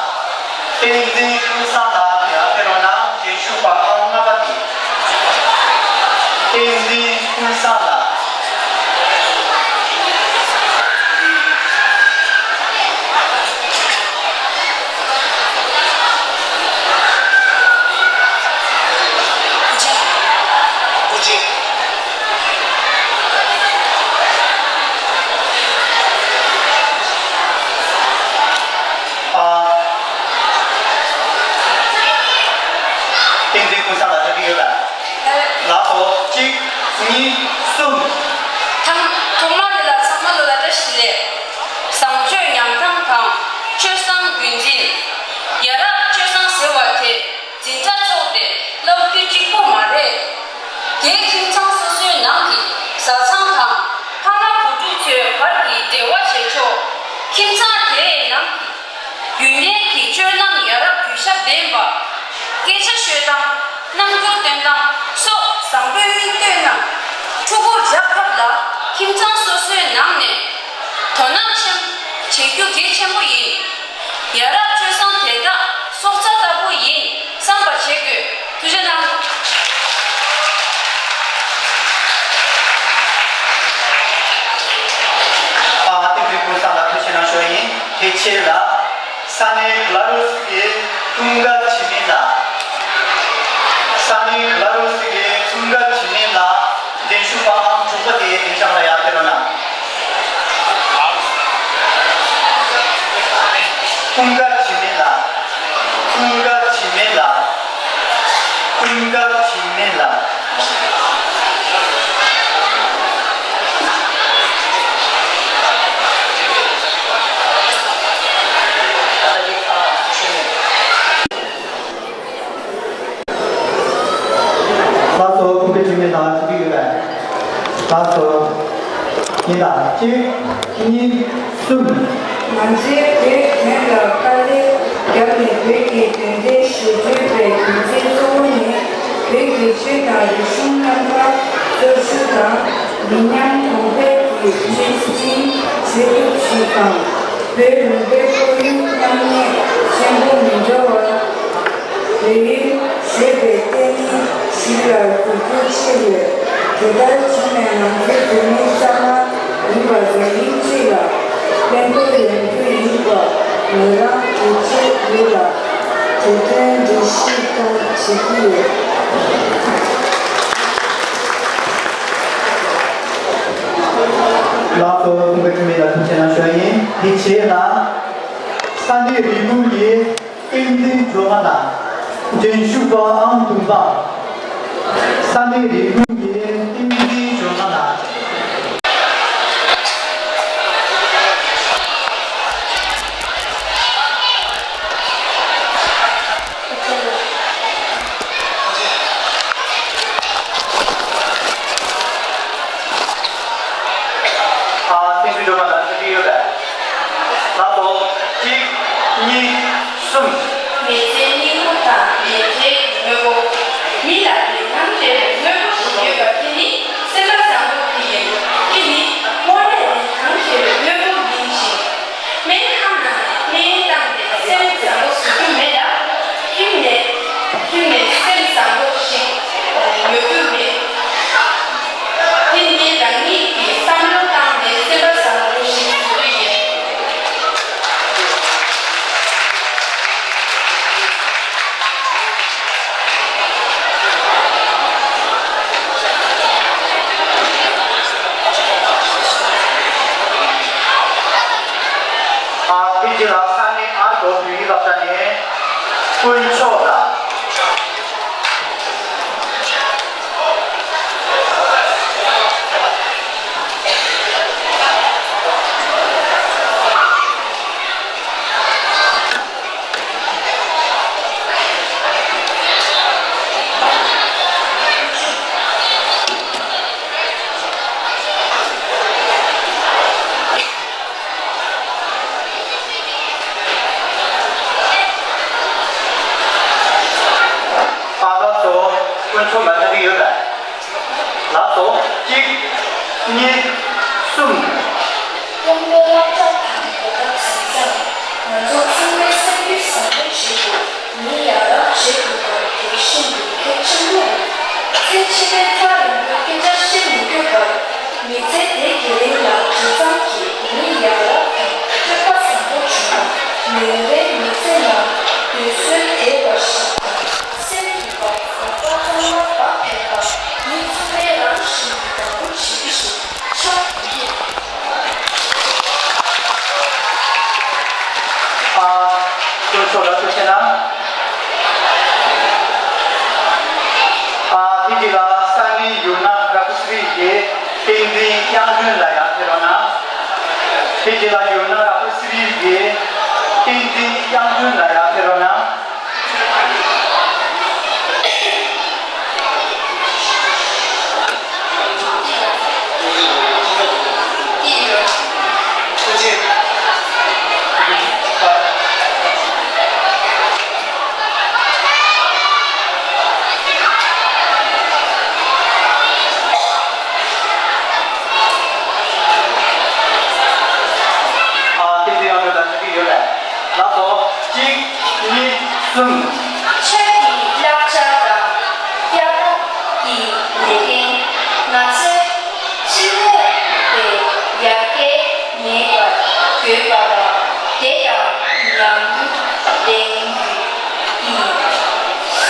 བསྟན་འཛིན་ཀུན་བཟང་ལགས་ཡར་ཕེབས་རོགས་གནང་། འགྲན་ཞུགས་པ་ཨང་ལྔ་པ་དེ། བསྟན་འཛིན་ཀུན་བཟང་ལགས། ཨ། བསྟན་འཛིན་ཀུན་བཟང་ལགས་ཐུགས་རྗེ་ཡོད་ལ། ལགས་སོ། གཅིག་གཉིས། གསུམ། ཐང་། ཐོག་མར་དེ་ལ་ཚང་མ་ལོ་ལ་བཀྲ་ཤིས་བདེ་ལེགས། བཟང་སྤྱོད་ཉམས་ཐང་དང་སྤྱོད་བཟང་རྒྱུན་འཛིན། ཡ་རབས་སྤྱོད་བཟང་ཟེར་བ་དེ་འཛིན་གྲྭ་ཚོགས་ཏེ་སློབ་ཕྲུག་གཅིག་པོ་མ་རེད། དེ་ཁྱིམ་ཚང་སོ་སོའི་ནང་གི་བཟའ་ཚང་དང་ཕ་མ་བུ་ཕྲུག་ཚོའི་བར་གྱི་འབྲེལ་བ་བྱེད་ཕྱོགས། ཁྱིམ་ཚང་དེའི་ནང་གི་རྒྱུན་ལྡན་གྱི་སྤྱོད་ལམ་ཡ་རབས་གུས་ཞབས་ལྡན་པ། སྐད་ཆ་ཤོད་སྟངས། རྣམ་འགྱུར་སྟོན་སྟངས་སོགས་བཟང་པོའི་མིག་ལྟོས་གནང་། ཕྲུ་གུར་སྦྱར་ཐབས་ལ་ཁྱིམ་ཚང་སོ་སོའི་ནང་ནས་དོ་སྣང་ཆེན་བྱེད་རྒྱུ་གལ་ཆེན་པོ་ཡིན། ཡ་རབས་སྤྱོད་བཟང་དེ་དག་སྲོག་རྩ་ལྟ་བུ་ཡིན་བསམ་པ་བྱེད་དགོས། ཐུགས་རྗེ་གནང་། ཨ། བསྟན་འཛིན་ཀུན་བཟང་ལགས་ཐུགས་རྗེ་གནང་ཞུ་ཡིན། དེ་རྗེས་ལ་ས་གནས་ག་ལ་རུ་སི་ཀའི་ཀུན་དགའ་འཆི་མེད་ལགས། ས་གནས་ག་ལ་རུ་སི་ཀའི་ཀུན་དགའ་འཆི་མེད་ལགས། འགྲན་ཞུགས་པ་ཨང་དྲུག་པ་དེ་སྡིངས་ཆ་ལ་ཡར་ཕེབས་རོགས་གནང་། ཀུན་དགའ་འཆི་མེད་ལགས། ཀུན་དགའ་འཆི་མེད་ལགས། ཀུན་དགའ་འཆི་མེད་ལགས། ཡིན་ལ། གཅིག་གཉིས། གསུམ། ང་ཚོས་བོད་དོན་ལ་དཀའ་ལས་བརྒྱབ་ནས་བོད་ཀྱི་དོན་དེ་ཞུ་དགོས་པའི་རྒྱུ་མཚན་གཙོ་བོ་ནི། བོད་ཀྱི་ཆོས་དང་རིག་གཞུང་རྣམ་པ་གཙོ་ཆེ་དང་། མི་ཉམས་གོང་འཕེལ་གྱི་ཆེད་སྤྱིའི་ཆེད་དུ་ཞིག་དང་། བོད་ལུང་པའི་ཁོར་ཡུག་རྙོག་གླེང་ཆེན་པོ་མི་འགྲོ་བར། བོད་ཡིག་ཞེས་པའི་ལྟེ་གནས་ཤིག་ལ་འཛུགས་རྒྱུ་ཆེད་ཡོད། དེ་ལྟར་བྱས་ནས་ང་ཚོའི་བོད་མི་གཙང་མ་ཡིན་པ་འཛམ་གླིང་སྤྱི་ལ་ཕན་ཐོགས་ཡོང་རྒྱུ་ཡིན་པ་ངོས་རང་ཡིད་ཆེས་ཡོད་ལ། དེ་དོན་འགྲེལ་བཤད་ཀྱང་བྱེད་ཀྱི་ཡོད། ལགས་སོ། ཁོང་གི་འཐུས་མི་ལ་ཐུགས་རྗེ་གནང་ཞུ་ཡ་ཡིན། དེ་རྗེས་ལ་ས་གནས་རིག་ཁུངས་ཀྱི་བསྟན་འཛིན་སྒྲོལ་མ་ལགས། འགྲན་ཞུགས་པ་ཨང་བདུན་པ། ས་གནས་རིག་ཁུངས་ཀྱི་བསྟན་འཛིན་སྒྲོལ་མ་ལགས། ཨ། བསྟན་འཛིན་སྒྲོལ་མ་ལགས་ཞུ་གི་ཡོད་པས། ལགས་སོ། གཅིག་གཉིས། གསུམ། མི་ཚེའི་སྙིང་པོ་དང་ཉེ་འབྲེལ་གྱི་དངོས་པོ། མི་ལ་བདེ་ཐང་སྤྲད་པའི་དངོས་པོ་ཞིག་ཡོད་པ་དེ་ནི་སེམས་པ་བཟང་པོ་དེ་ཡིན། དེ་ནི་དངོས་གནས་བདེ་ཐང་སྤྲད་པའི་དངོས་པོ་ཡིན་ཞིང་། སྨན་ཁང་ནང་ནས་སྨན་བཏང་སྟེ་སེམས་བཟང་པོ་བཟོ་རྒྱུ་མེད་ལ། ཁྱིམ་ནས་ཁྱིམ་ནས་སེམས་བཟང་པོ་ཞིག་ཉོ་རྒྱུ་མེད། དེ་ནི་རང་ཉིད་ཀྱིས་བསམ་བློ་བཏང་ནས་སེམས་པ་བཟང་པོ་ཞིག་བཟོ་རྒྱུ་ཡིན། ཨ། དེ་རྗེས་ལ་ས་གནས་ཨ་རོགས་བོད་ཡིག་སློབ་གྲྭ་ནས་དཀོན་མཆོག་ལགས། ཨ། ལགས་སོ། དཀོན་མཆོག་ལགས་ཆགས་ཀྱི་ཡོད་པས། ལགས་སོ། གཅིག་གཉིས། གསུམ། སྟོན་པའི་བསླབ་བྱ་དང་གོ་སྐབས་ཟིན་ཙང་། ང་ཚོ་ཚང་མས་སེམས་རྒྱུད་བཟང་པོ་བྱེད་དགོས། མི་ཡ་རབས་བྱེད་དགོས་པ་དེ་ཤིན་ཏུ་གལ་ཆེན་པོ་རེད། ཚེ་ཕྱི་མའི་ཐག་རིང་པོའི་སྐད་ཆ་བཤད་མི་དགོས་པར། མི་ཚེ་འདི་གི་རིང་ལ་ཇི་ཙམ་གྱིས་མི་ཡ་རབས་དང་སྤྱོད་པ་བཟང་པོ་བྱུང་ན། མི་རེ་རེའི་མི་ཚེ་ནང་དུས་ཚོད་དེ་བར་ཞིག་དང་། སེམས་ཀྱི་བར་བཟང་པོ་ཚང་མ་བག་ཕེབས་པ། མི་ཚང་མས་རང་བཞིན་གྱིས་དགའ་པོ་བྱེད་ཀྱི་ཞིག་ཆགས་ཀྱི་ཡོད། ཨ། དཀོན་མཆོག་ལགས་ཐུགས་རྗེ་གནང་། ཨ། དེ་རྗེས་ལ་ས་གནས་ཡུ་ན་ར་ཀུ་སི་རི་ཡི་བསྟན་འཛིན་དབྱངས་སྒྲོན་ལགས་ཡར་ཕེབས་རོགས་གནང་། དེ་རྗེས་ལ་ཡུ་ན་ར་ཀུ་སི་རི་ཡི་བསྟན་འཛིན་དབྱངས་སྒྲོན་ལགས་ཡར་ཕེབས་རོགས་གནང་། ཨ། དེ་དེ་ཡང་འདྲ་ལ་ཞུ་གི་ཡོད་རེད། ལགས་སོ། གཅིག་གཉིས། གསུམ། ཆོས་ཀྱི་བསླབ་བྱ་དང་དབྱར་ཁ་གི་ལས་འགན། ང་ཚོས་ཕྱི་ལས་པའི་ཡར་རྒྱས་ངེས་པར་དགོས་པ་དང་། དེ་དང་མཉམ་དུ་ལས་འགུལ་གྱི་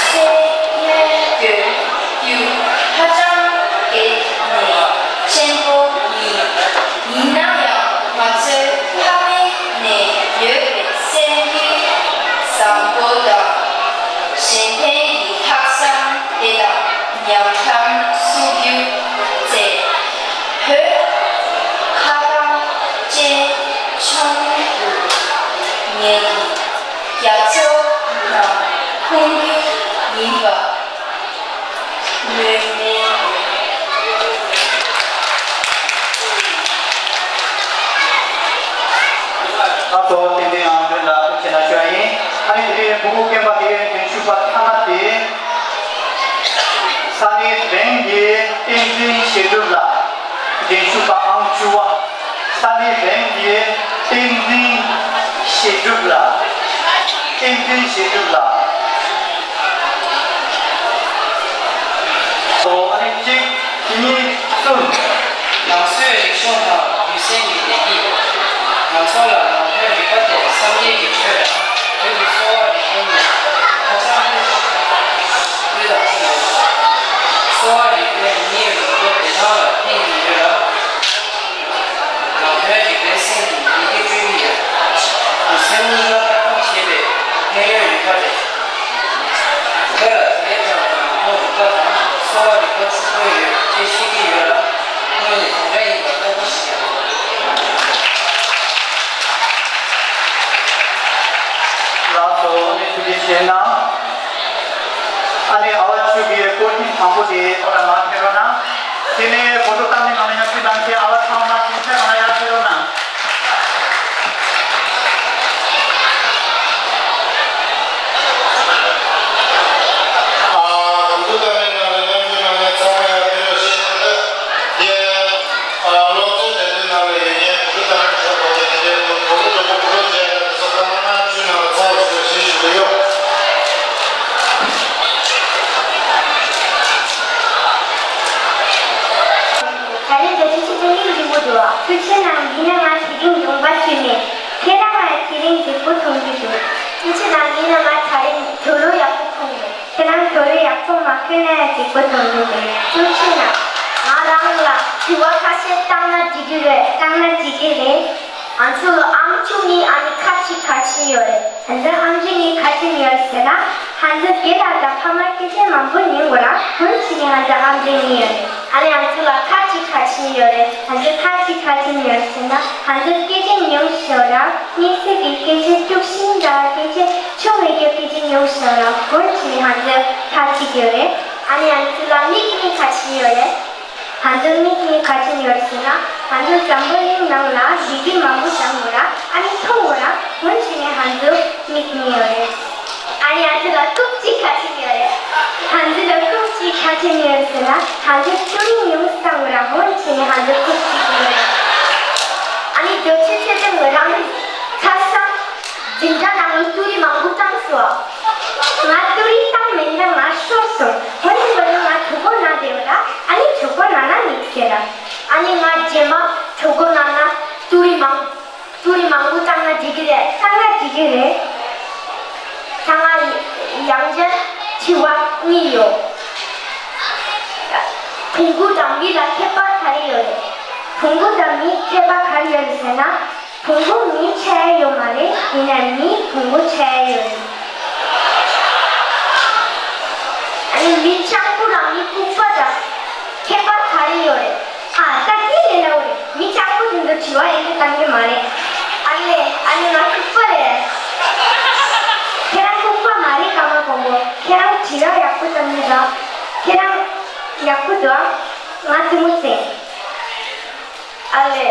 ཤེས་ཡོན་དགོས་རྒྱུ་ཧ་ཅང་གལ་གནད་ཆེན་པོ་ཡིན། ཡིན་ན་ཡང་ང་ཚོའི་ཕ་མེས་ནས་ཡོད་པའི་སེམས་རྒྱུད་བཟང་པོ་དང་། གཞན་ཕན་གྱི་ལྷག་བསམ་དེ་དང་ཉམས་མྱོང་སུ་རྒྱུ་བཅས་བོད་ཁ་ཐང་ཅན་ཆུང་དུ་ངེས་ཡིན། ལགས་སོ། བསྟན་འཛིན་ཨང་ཅོན་ལ་ཐུགས་རྗེ་གནང་ཞུ་ཡ་ཡིན། ཨ་ནི་དེ་རིང་ཕྲུ་གུ་རྒན་པ་དེ་རྒན་ཞུགས་པ་ཐ་མ་དེ། ས་གནས་བོན་གྱི་བསྟན་འཛིན་བཤད་སྒྲུབ་ལགས། རྒན་ཞུགས་པ་ཨང་བཅུ་བ། ས་གནས་བོན་གྱི་བསྟན་འཛིན་བཤད་སྒྲུབ་ལགས། བསྟན་འཛིན་བཤད་སྒྲུབ་ལགས། ཨོ་ཨ་ནི་གཅིག་གཉིས། གསུམ། ནང་སོའི་རིག་གཞུང་དང་རྒྱུད་སྲིད་ཀྱི་བདེ་སྐྱིད། ང་ཚོ་ལ་ནང་པའི་རིག་པ་དེ་སངས་རྒྱས་ཀྱི་ཆོས་དང་བོད་ཀྱི་གསོ་བ་རིག་པའི་ནུས་པ་ཧ་ཅང་ཧུད་ཧུད་དང་མཚུངས་ཡོད། གསོ་བ་རིག་པའི་མིའི་རིག་པ་བདེ་ཐང་ལ་བརྟེན་ནས་ཡོད་ལ། ནང་པའི་རིག་པའི་སེམས་ཀྱི་ཡི་གེ་སྤྲོད་ཀྱི་ཡོད། སེམས་ཉིད་ལ་ལྟ་སྟངས་བྱེད་པའི་ཕན་ཡོན་ཡོད་པ་རེད། བོད་ལ་དེའི་ཐོག་ནས་ནང་ཁོངས་རིག་པ་དང་གསོ་བ་རིག་པ་ཕྱུག་པོ་ཡོད་ཅེས་བཤད་ཀྱི་ཡོད་ལ། དངོས་གནས་དེ་འདྲ་ཡིན་པ་ལྟ་བུ་ཞིག་ཡང་ལགས་སོ། ཨ་ནི་ཐུགས་རྗེ་ཆེ་གནང་། ཨ་ནི་ཨ་བ་ཆོས་ཀྱི་སྐོར་གྱི་དང་པོ་དེ་ཁོ་ལ་མར་ཕེབས་རོགས་གནང་། དེ་ནས་གོ་ཐོས་བཏང་ནས་ནང་ལ་ཡར་ཕེབས་གནང་མཁན་ཨ་བ་ཚང་མ་དེ་ཚོ་ནང་ལ་ཡར་ཕེབས་རོགས་གནང་། ཨ། གོ་ཐོས་བཏང་ནས་ནང་ལ་མཉམ་ཞུགས་གནང་མཁན་ཚང་མ་ཡར་ཕེབས་རོགས་ཞེས་ཞུ་གི་འདུག་ཡ། ཨ། སློབ་གཙོའི་འགྲན་བསྡུར་ནང་ལ་ཡོད་མཁན་གོ་ཐོས་བཏང་མཁན་ཚོ་གོ་ཐོས་དེ་འདྲའི་གོ་ཐོས་གོ་ཐོས་བྱས་ནས་སོ་སོ་ནང་ན་ཆུ་ནང་ལ་ཚོགས་ཞུ་ཞེས་ཞུ་གི་ཡོད། ད་རེས་འདི་ཆུ་ཆུ་ཆུ་ནི་འགྲིག་པོ་འདུག་ཨ། ཐུགས་རྗེ་གནང་། ཡིན་ན་ང་དེ་རིང་ཡོང་པ་བྱས་མེད། ཁྱེད་རང་ང་དེ་རིང་འགྲིག་པོ་མཐོང་གི་འདུག་ཐུགས་རྗེ་གནང་། ཡིན་ན་ང་ད་རིང་དུག་ལོག་ཡག་པོ་གོན་ཡོད། ཁྱེད་རང་དུག་ལོག་ཡག་པོ་མ་གོན་ན་ཡང་འགྲིག་པོ་མཐོང་གི་འདུག་ཐུགས་རྗེ་གནང་། ང་རང་ལ་དྲི་བ་ཁ་ཤས་བཏང་ན་འགྲིག་གི་རེད། བཏང་ན་འགྲིག་གི་རེད། ང་ཚོ་ལ་ཨང་བཅུ་གཉིས་ཨ་ནི་ཁ་ཅིག་ག་ཅི་ཡོད་རེད། ང་ཚོ་ཨང་བཅུ་གཉིས་ག་ཅི་ཡོད་ཟེར་ན། ང་ཚོ་སྒེར་ལ་དང་ཕ་མ་སྐད་ཆ་མང་པོ་ཉན་དགོས་ར། འོན་ཀྱང་ང་ཚོ་ཨང་བཅུ་གཉིས་ཡོད་རེད། ཨ་ནི་ང་ཚོ་ལ་ཁ་ཅིག་ག་ཅི་ཡོད་རེད། ང་ཚོ་ཁ་ཅིག་ག་ཅི་ཡོད་ཟེར་ན། ང་ཚོ་སྐད་ཆ་ཉུང་ཤོས་ར། དམིགས་བསལ་གྱི་སྐད་ཆ་དཀྲུག་ཤིང་དང་སྐད་ཆ་ཆུང་བའི་སྐད་ཆ་ཉུང་ཤོས་ར། འོན་ཀྱང་ང་ཚོ་ཁ་ཅིག་ཡོད་རེད། ཨ་ནི་ང་ཚོ་ལ་མིག་གཉིས་ག་ཅི་ཡོད་རེད། ང་ཚོའི་མིག་གཉིས་ག་ཅི་ཡོད་ཟེར་ན། ང་ཚོ་འཛམ་བུ་གླིང་ནང་ལ་ཡི་གེ་མང་པོ་སྦྱང་དགོས་ར། ཨ་ནི་མཐོང་དགོས་ར། འོན་ཀྱང་ང་ཚོའི་མིག་གཉིས་ཡོད་རེད། ཨ་ནི་ང་ཚོ་ལ་རྐུབ་གཅིག་ག་ཅི་ཡོད་རེད། ང་ཚོ་ལ་རྐུབ་གཅིག་ག་ཅི་ཡོད་ཟེར་ན། ང་ཚོ་ཏུ་རིན་ཉུང་ཙམ་དགོས་ར། འོན་ཀྱང་ང་ཚོ་རྐུབ་གཅིག་ཡོད་རེད། ཨ་ནི་རྡོ་ཆེན་ཆེ་ཆུང་རང་ཁ་སང་འཛིན་གྲྭ་ནང་ལ་ཏུ་རིན་མང་པོ་བཏང་སོང་། ང་ཏུ་རིན་བཏང་མེད་ན་ང་ཤོར་སོང་། འོན་ཀྱང་ང་གྲོད་ཁོག་ན་བསྡད་ཡོད་ར། ཨ་ནི་གྲོད་ཁོག་ན་ན་མི་ཟེར་ར། ཨ་ནི་ང་རྗེས་མ་གྲོད་ཁོག་ན་ན་ཏུ་རིན་མང་ཏུ་རིན་མང་པོ་བཏང་ན་འགྲིག་གི་རེད། བཏང་ན་འགྲིག་གི་རེད། ད་ང་ཡང་བསྐྱར་དྲི་བ་གཉིས་ཡོད། བོང་བུ་དང་མི་ལ་ཁྱད་པར་ག་རེ་ཡོད་རེད། བོང་བུ་དང་མི་ཁྱད་པར་ག་རེ་ཡོད་རེད་ཟེར་ན། བོང་བུ་མི་ཆགས་ཡ་ཡོད་མ་རེད། ཡིན་ནའི་མི་བོང་བུ་ཆགས་ཡ་ཡོད་རེད། ཨ་ནི་མི་སྤྱང་པོ་དང་མི་ལྐུགས་པ་དང་ཁྱད་པར་ག་རེ་ཡོད་རེད། ཨ། ད་དེ་ལས་སླ་པོ་རེད། མི་སྤྱང་པོ་དེ་ཚོ་དྲི་བ་ཡིན་དུ་བཏང་གི་མ་རེད། ཨ་ལེ། ཨ་ནི་ང་ལྐུགས་པ་རེད། ཁྱེད་རང་ལྐུགས་པ་མ་རེད། ཀརྨ་མགོན་པོ། ཁྱེད་རང་དྲི་བ་ཡག་པོ་བཏང་གི་འདུག་ཁྱེད་རང་ཡག་པོ་འདུག་ང་རྩེད་མོ་རྩེ། ཨ་ལེ།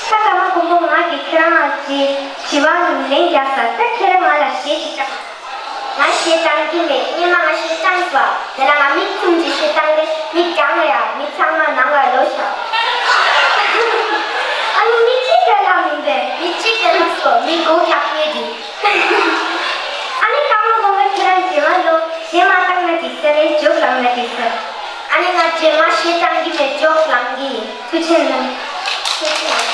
ད་ཀརྨ་མགོན་པོ། ང་གིས་ཁྱེད་རང་ལ་དྲི་དྲི་བ་ལན་རྒྱག་ས། ད་ཁྱེད་རང་ང་ལ་གཞས་ཅིག་བཏང་། ང་གཞས་བཏང་གི་མེད། སྔོན་མ་ང་གཞས་བཏང་སོང་། དེ་ལ་ང་མིག་བཙུམས་ཀྱི་གཞས་བཏང་སྟེ་མིག་གྱང་ལ་ཡ། མི་ཚང་མ་ནང་ལ་ལོག་ཤག་ཨ་ནི་མི་གཅིག་ཀྱང་ལྷག་མི་འདུག་མི་གཅིག་ཀྱང་ལྷག་སོང་། མི་མགོ་འཁྱག་མཁན་དེ། ཨ་ནི་ཀརྨ་མགོན་པོ། ཁྱེད་རང་རྗེས་མ་ལོ་གཞས་མ་བཏང་ན་འགྲིག་ས་རེད། ཇོག་ལངས་ན་འགྲིག་ས། ཨ་ནི་ང་རྗེས་མ་གཞས་བཏང་གི་མེད། ཇོག་ལངས་གི་ཡིན། ཐུགས་རྗེ་གནང་། ཐུགས་རྗེ་གནང་།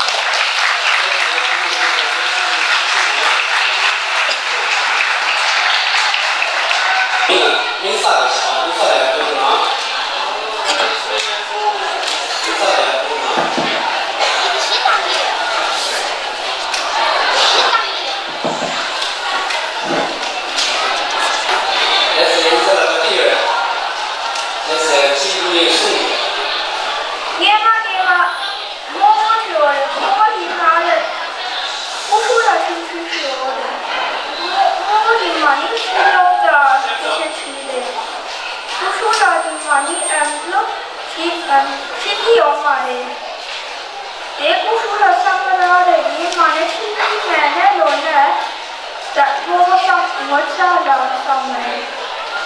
ལགས་སོ། ཡིན་ས་ལ་ག་ཏི་ཡོད། ལགས་སོ། གཅིག་གཉིས་གསུམ། ངས་མ་ངས་མ། རྨོ་མོ་ཞེས་པ་རེད། རྨོ་མོ་ཡིན་ན་ལས། ཀུ་ཤུ་ལ་ཆུང་ཆུང་ཞེས་པ་རེད། རྨོ་རྨོ་མོ་ཡིན་མ་ནི་ཤེས་ཡོད་ད་སྐད་ཆ་དྲིས་རེད། ཀུ་ཤུ་ལ་ཡིན་མ་ནི་ཨམ་ལོ་ཞིག་ཨམ་ཤེས་ཀྱི་ཡོད་མ་རེད། དེ་སྐུ་ཞབས་ལ་བསམ་པ་རང་རེ་ཡིན་མ་ནས་ཕྱི་ཕྱི་མེད་ནས་ལོ་ནས་ད་ངོ་བོ་བསམ་ངོ་ཚ་ལ་བསམ་མེད།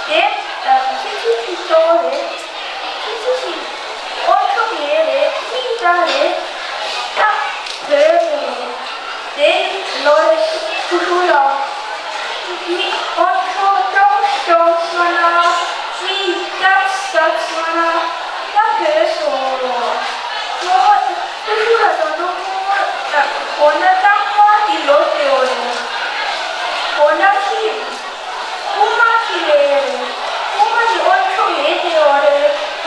དེ་ཕྱི་ཕྱི་ཕྱི་གཙོ་བོ་རེད། ཕྱི་ཕྱི་ཕྱི་ཨོ་ཆོ་ཡེ་རེད། ཕྱི་ད་རེད། ད་བོད་རེད། དེ་ལོ་རེ་སྐུ་ཞབས་ལ་མི་ཨོ་ཆོ་ཅོང་ཅོང་སོང་ན་མི་ཏག་ཏག་སོང་ན་ད་བོད་སོང་ལོ། ངོ་བོ་སྐུ་ཞབས་ལ་ད་དུང་ངོ་བོ་ན་རྐང་པ་གི་ལོ་དེ་འོ་རེད། འོ་ན་ཅི། རྐུན་མ་ཅི་རེད། རྐུན་མ་ནི་ཨོ་ཆོ་ཡེ་དེ་འོ་རེད་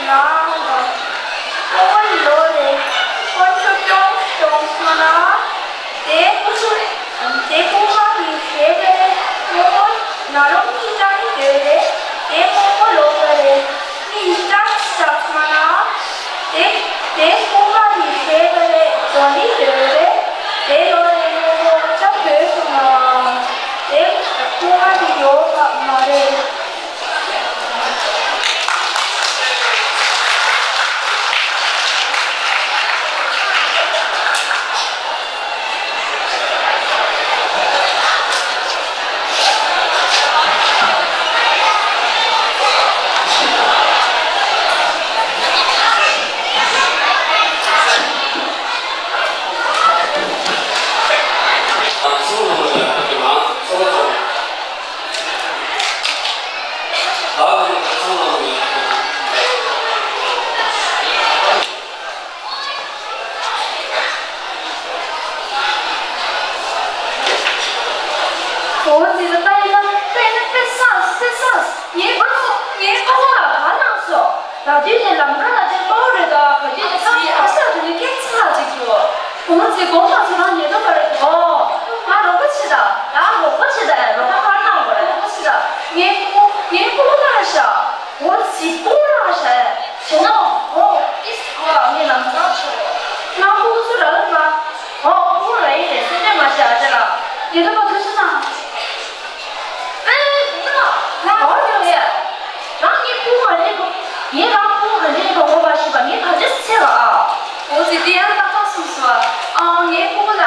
ན། ངོ་བོ་ལོ་རེད། ཨོ་ཆོ་ཅོང་ཅོང་སོང་ན་དེ་སྐུ་ཞབས་དེ་རྐུན་མ་གི་ཞེ་རེད། ངོ་བོ་ན་རོ་མི་ད་ནི་དེ་རེད། དེ་ངོ་བོ་ལོ་ག་རེད། མི་ཏག་ཏག་མ་ན། དེ་དེ་སྐུ་མ་ནི་ཞེས་པ་རེད། དོ་ནི་དེ་རེད། དེ་ལོ་རེ་ངོ་བོ་ཅག་བོད་སོང་ང་། དེ་སྐུ་མ་ནི་ཡོད་པ་མ་རེད། ཨོ་ཙི་ལ་ལྟ་ཡིན་ན་དཔེ་ན་དཔེ་སངས་དཔེ་སངས། ངའི་ཕ་ཚོ་ངའི་ཕ་ཚོ་ལ་ག་ལངས་སོ། ད་དུས་ནས་ལམ་ཁ་ལ་དེ་དཔའ་བོ་རེད། ད་ག་དུས་ནས་ཁ་ཨ་ས་དུ་ནས་སྐད་ཆ་ལ་ཅིག་གྱུར། ཨོ་ཙི་དགོངས་དག་ཚོ་རང་ཉེ་དུ་བ་རེད་དོ། ང་རོགས་པ་བྱེད་ད། ད་རོགས་པ་བྱེད་ད། རོགས་པ་ག་གནང་དགོས་རེད། རོགས་པ་བྱེད་ད། ངའི་ཕྲུ་གུ་ངའི་ཕྲུ་གུ་ལ་ཤ། ཨོ་ཙི་སྤུ་ར་ཤ། བྱས་ན་ཨོ་ཏིས་གོ་ཨ་མའི་ལམ་སང་ཆོག་ང་ཕྲུ་གུ་ཚོ་ར་ལ་ལ། ཨོ་ཕྲུ་གུ་ར་ཡིན་རེད། སེམས་ཁྲལ་མ་བྱེད་ཨ་ཅེ་ལ། ཉེ་དུ་བ་ཐུགས་རྗེ་གནང་། ཨེ་ཡིན་ན་ལ་ཨོ་ཡོད་ཡ། རང་ངའི་ཕྲུ་གུ་ག་འདྲས་གོ་ངས་རང་ཕྲུ་གུ་ག་འདྲས་གོ་ངོ་བ་ཤེས་པ་ངས་ག་འདྲས་ཚེ་བ་ཨ། ཨོ་ཙི་དེ་ཡང་ཏག་ཏག་སོང་སོང་ཨ། ངའི་ཕྲུ་གུ་ལ།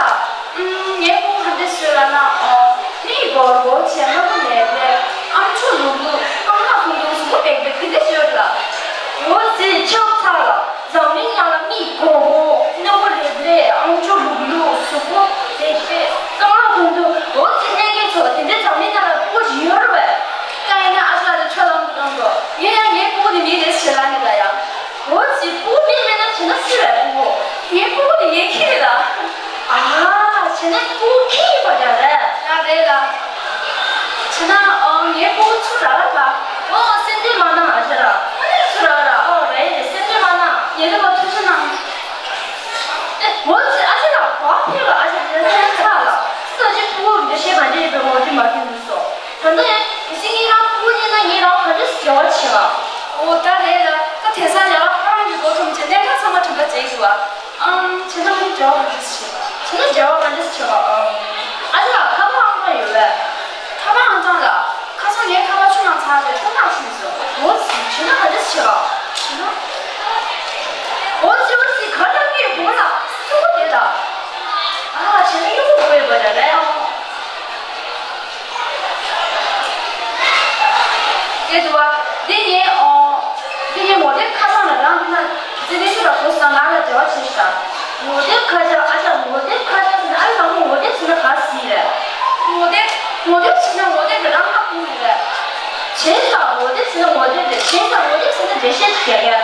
ངའི་ཕྲུ་གུ་ག་འདྲ་ཞིག་ལབ་ན། ཨོ། མིག་སྒོར་སྒོར་བྱས། སྣ་ཁ་ལེབ་ལེབ། ཨམ་ཅོག་ལུག་ལུག་རྐང་ལག་ཐུང་ཐུང་གཟུགས་པོ་པེག་པེག་དེ་འདྲ་ཞིག་ཡོད་རེད་ལ། འོ་ཙི་ཆགས་ཚར་ལ། འཛམ་གླིང་ནང་ལ་མིག་སྒོར་སྒོར། སྣ་ཁ་ལེབ་ལེབ། ཨམ་ཅོག་ལུག་ལུག་གཟུགས་པོ་པེག་པེག་རྐང་ལག་ཐུང་ཐུང་། འོ་ཙི་ལྷན་རྒྱས་ཚོ་དེ་འདྲ་འཛམ་གླིང་ནང་ལ་ཕྲུ་གུ་ཞིག་ཡོད་རེད་པས། ད་ཡིན་ན་ཨ་ཅག་དེ་ཁྲོད་ལམ་དུ་གཏོང་དགོས། ངས་ཡང་ངའི་ཕྲུ་གུ་དེ་མི་རེད་ཟེར་ལབ་ནས་ད་ཡང་། འོ་ཙི་ཕྲུ་གུ་མི་མེད་ན་བྱས་ན་སུ་རེད་ཕྲུ་གུ། ངའི་ཕྲུ་གུ་དེ་ངའི་ཁྱི་རེད་ལ། ཨ། བྱས་ན་ཕྲུ་གུ་ཁྱི་ཡིན་པ་འདྲ་རེད། ཡ་རེད་ལ། བྱས་ན་ཨོ་ངའི་ཕྲུ་གུ་ཚུར་ར་ལ་ཕ། ཨོ་སེམས་ཁྲལ་མ་གནང་ཨ་ཅག་ར། ཨ་ནི་ཚུར་ར་ལ་ཨོ་རེད་རེད། སེམས་ཁྲལ་མ་གནང་། ཉེ་དུ་བ་ཐུགས་རྗེ་གནང་། ཨེ་འོ་ཙི་ཨ་ཅག་ར་གོ་ཕེབས་ལ། ཨ་ཅག་ཉེ་དུ་ཕན་ཚ་ལ། སུ་ཅིག་ཕྲུ་གུ་འདི་བཤད་པ་འདི་ཡིན་པའི་ངོ་སྤྲོད་མ་མཁན་འདུག་སོ། ད་ལྟ་ཡང་གལ་སྲིད་ངས་རང་ཕྲུ་གུ་རྙེད་ན་ངས་རང་ག་འདྲ་སེ་འབྲེལ་བ་བྱེད་ཨ། འོ་ད་རེད་ལ། ད་དེང་སང་ལས་ཀ་ཁོ་རང་གི་མགོ་འཐོམ་བྱས་གནད་འགག་ཚང་མ་དྲན་པ་བརྗེད་འདུག་ཨ། ཨང་བྱས་ན་ངས་འབྲེལ་བ་ག་འདྲ་སེ་བྱེད་པ། བྱས་ན་འབྲེལ་བ་ག་འདྲ་སེ་བྱེད་པ། ཨང་ཨ་ཅག་ཁ་པར་ཨང་གྲངས་ཡོད་པས། ཁ་པར་ཨང་གྲངས་ལ། ཁ་སང་ངའི་ཁ་པར་ཆུ་ནང་ཚར་རྗེས་ཐོག་མར་ཕྱིན་སོང་། འོ་ཙི་བྱས་ན་ག་འདྲ་སེ་བྱེད་པ། བྱས་ན། འོ་ཙི་འོ་ཙི་ག་ལ་ངའི་བུ་ལ་ཚུགས་པོ་དེ་ད། ཨ་བྱས་ན་གཡོག་པོ་བུ་ཡོད་པ་འདྲ་རེད་ཨང་། དེ་འདུག་བ། དེ་ངས་ཨོ། དེ་ངས་ངོ་དེབ་ཁ་བྱང་ལ་རང་འདི་ན་ཙི་ནས་ཤུ་ར་གོ་སོང་ང་ལ་འབྲེལ་བ་བྱེད་ཤག་ངོ་དེབ་ཁ་བྱང་ཨ་ཅག་ངོ་དེབ་ཁ་བྱང་ཟེར་ན་ཨ་ཡོ་ལ་མོ་ངོ་དེབ་ཟེར་ན་ག་ཟིག་རེད། ངོ་དེབ། ངོ་དེབ་ཟེར་ན་ངོ་དེབ་རེད། རང་ཧ་གོ་གི་རེད། བྱས་ཙང་ངོ་དེབ་ཟེར་ན་ངོ་དེབ་རེད། བྱས་ཙང་ངོ་དེབ་ཟེར་ན་འགྲེལ་བཤད་ཅིག་རྒྱག་གི།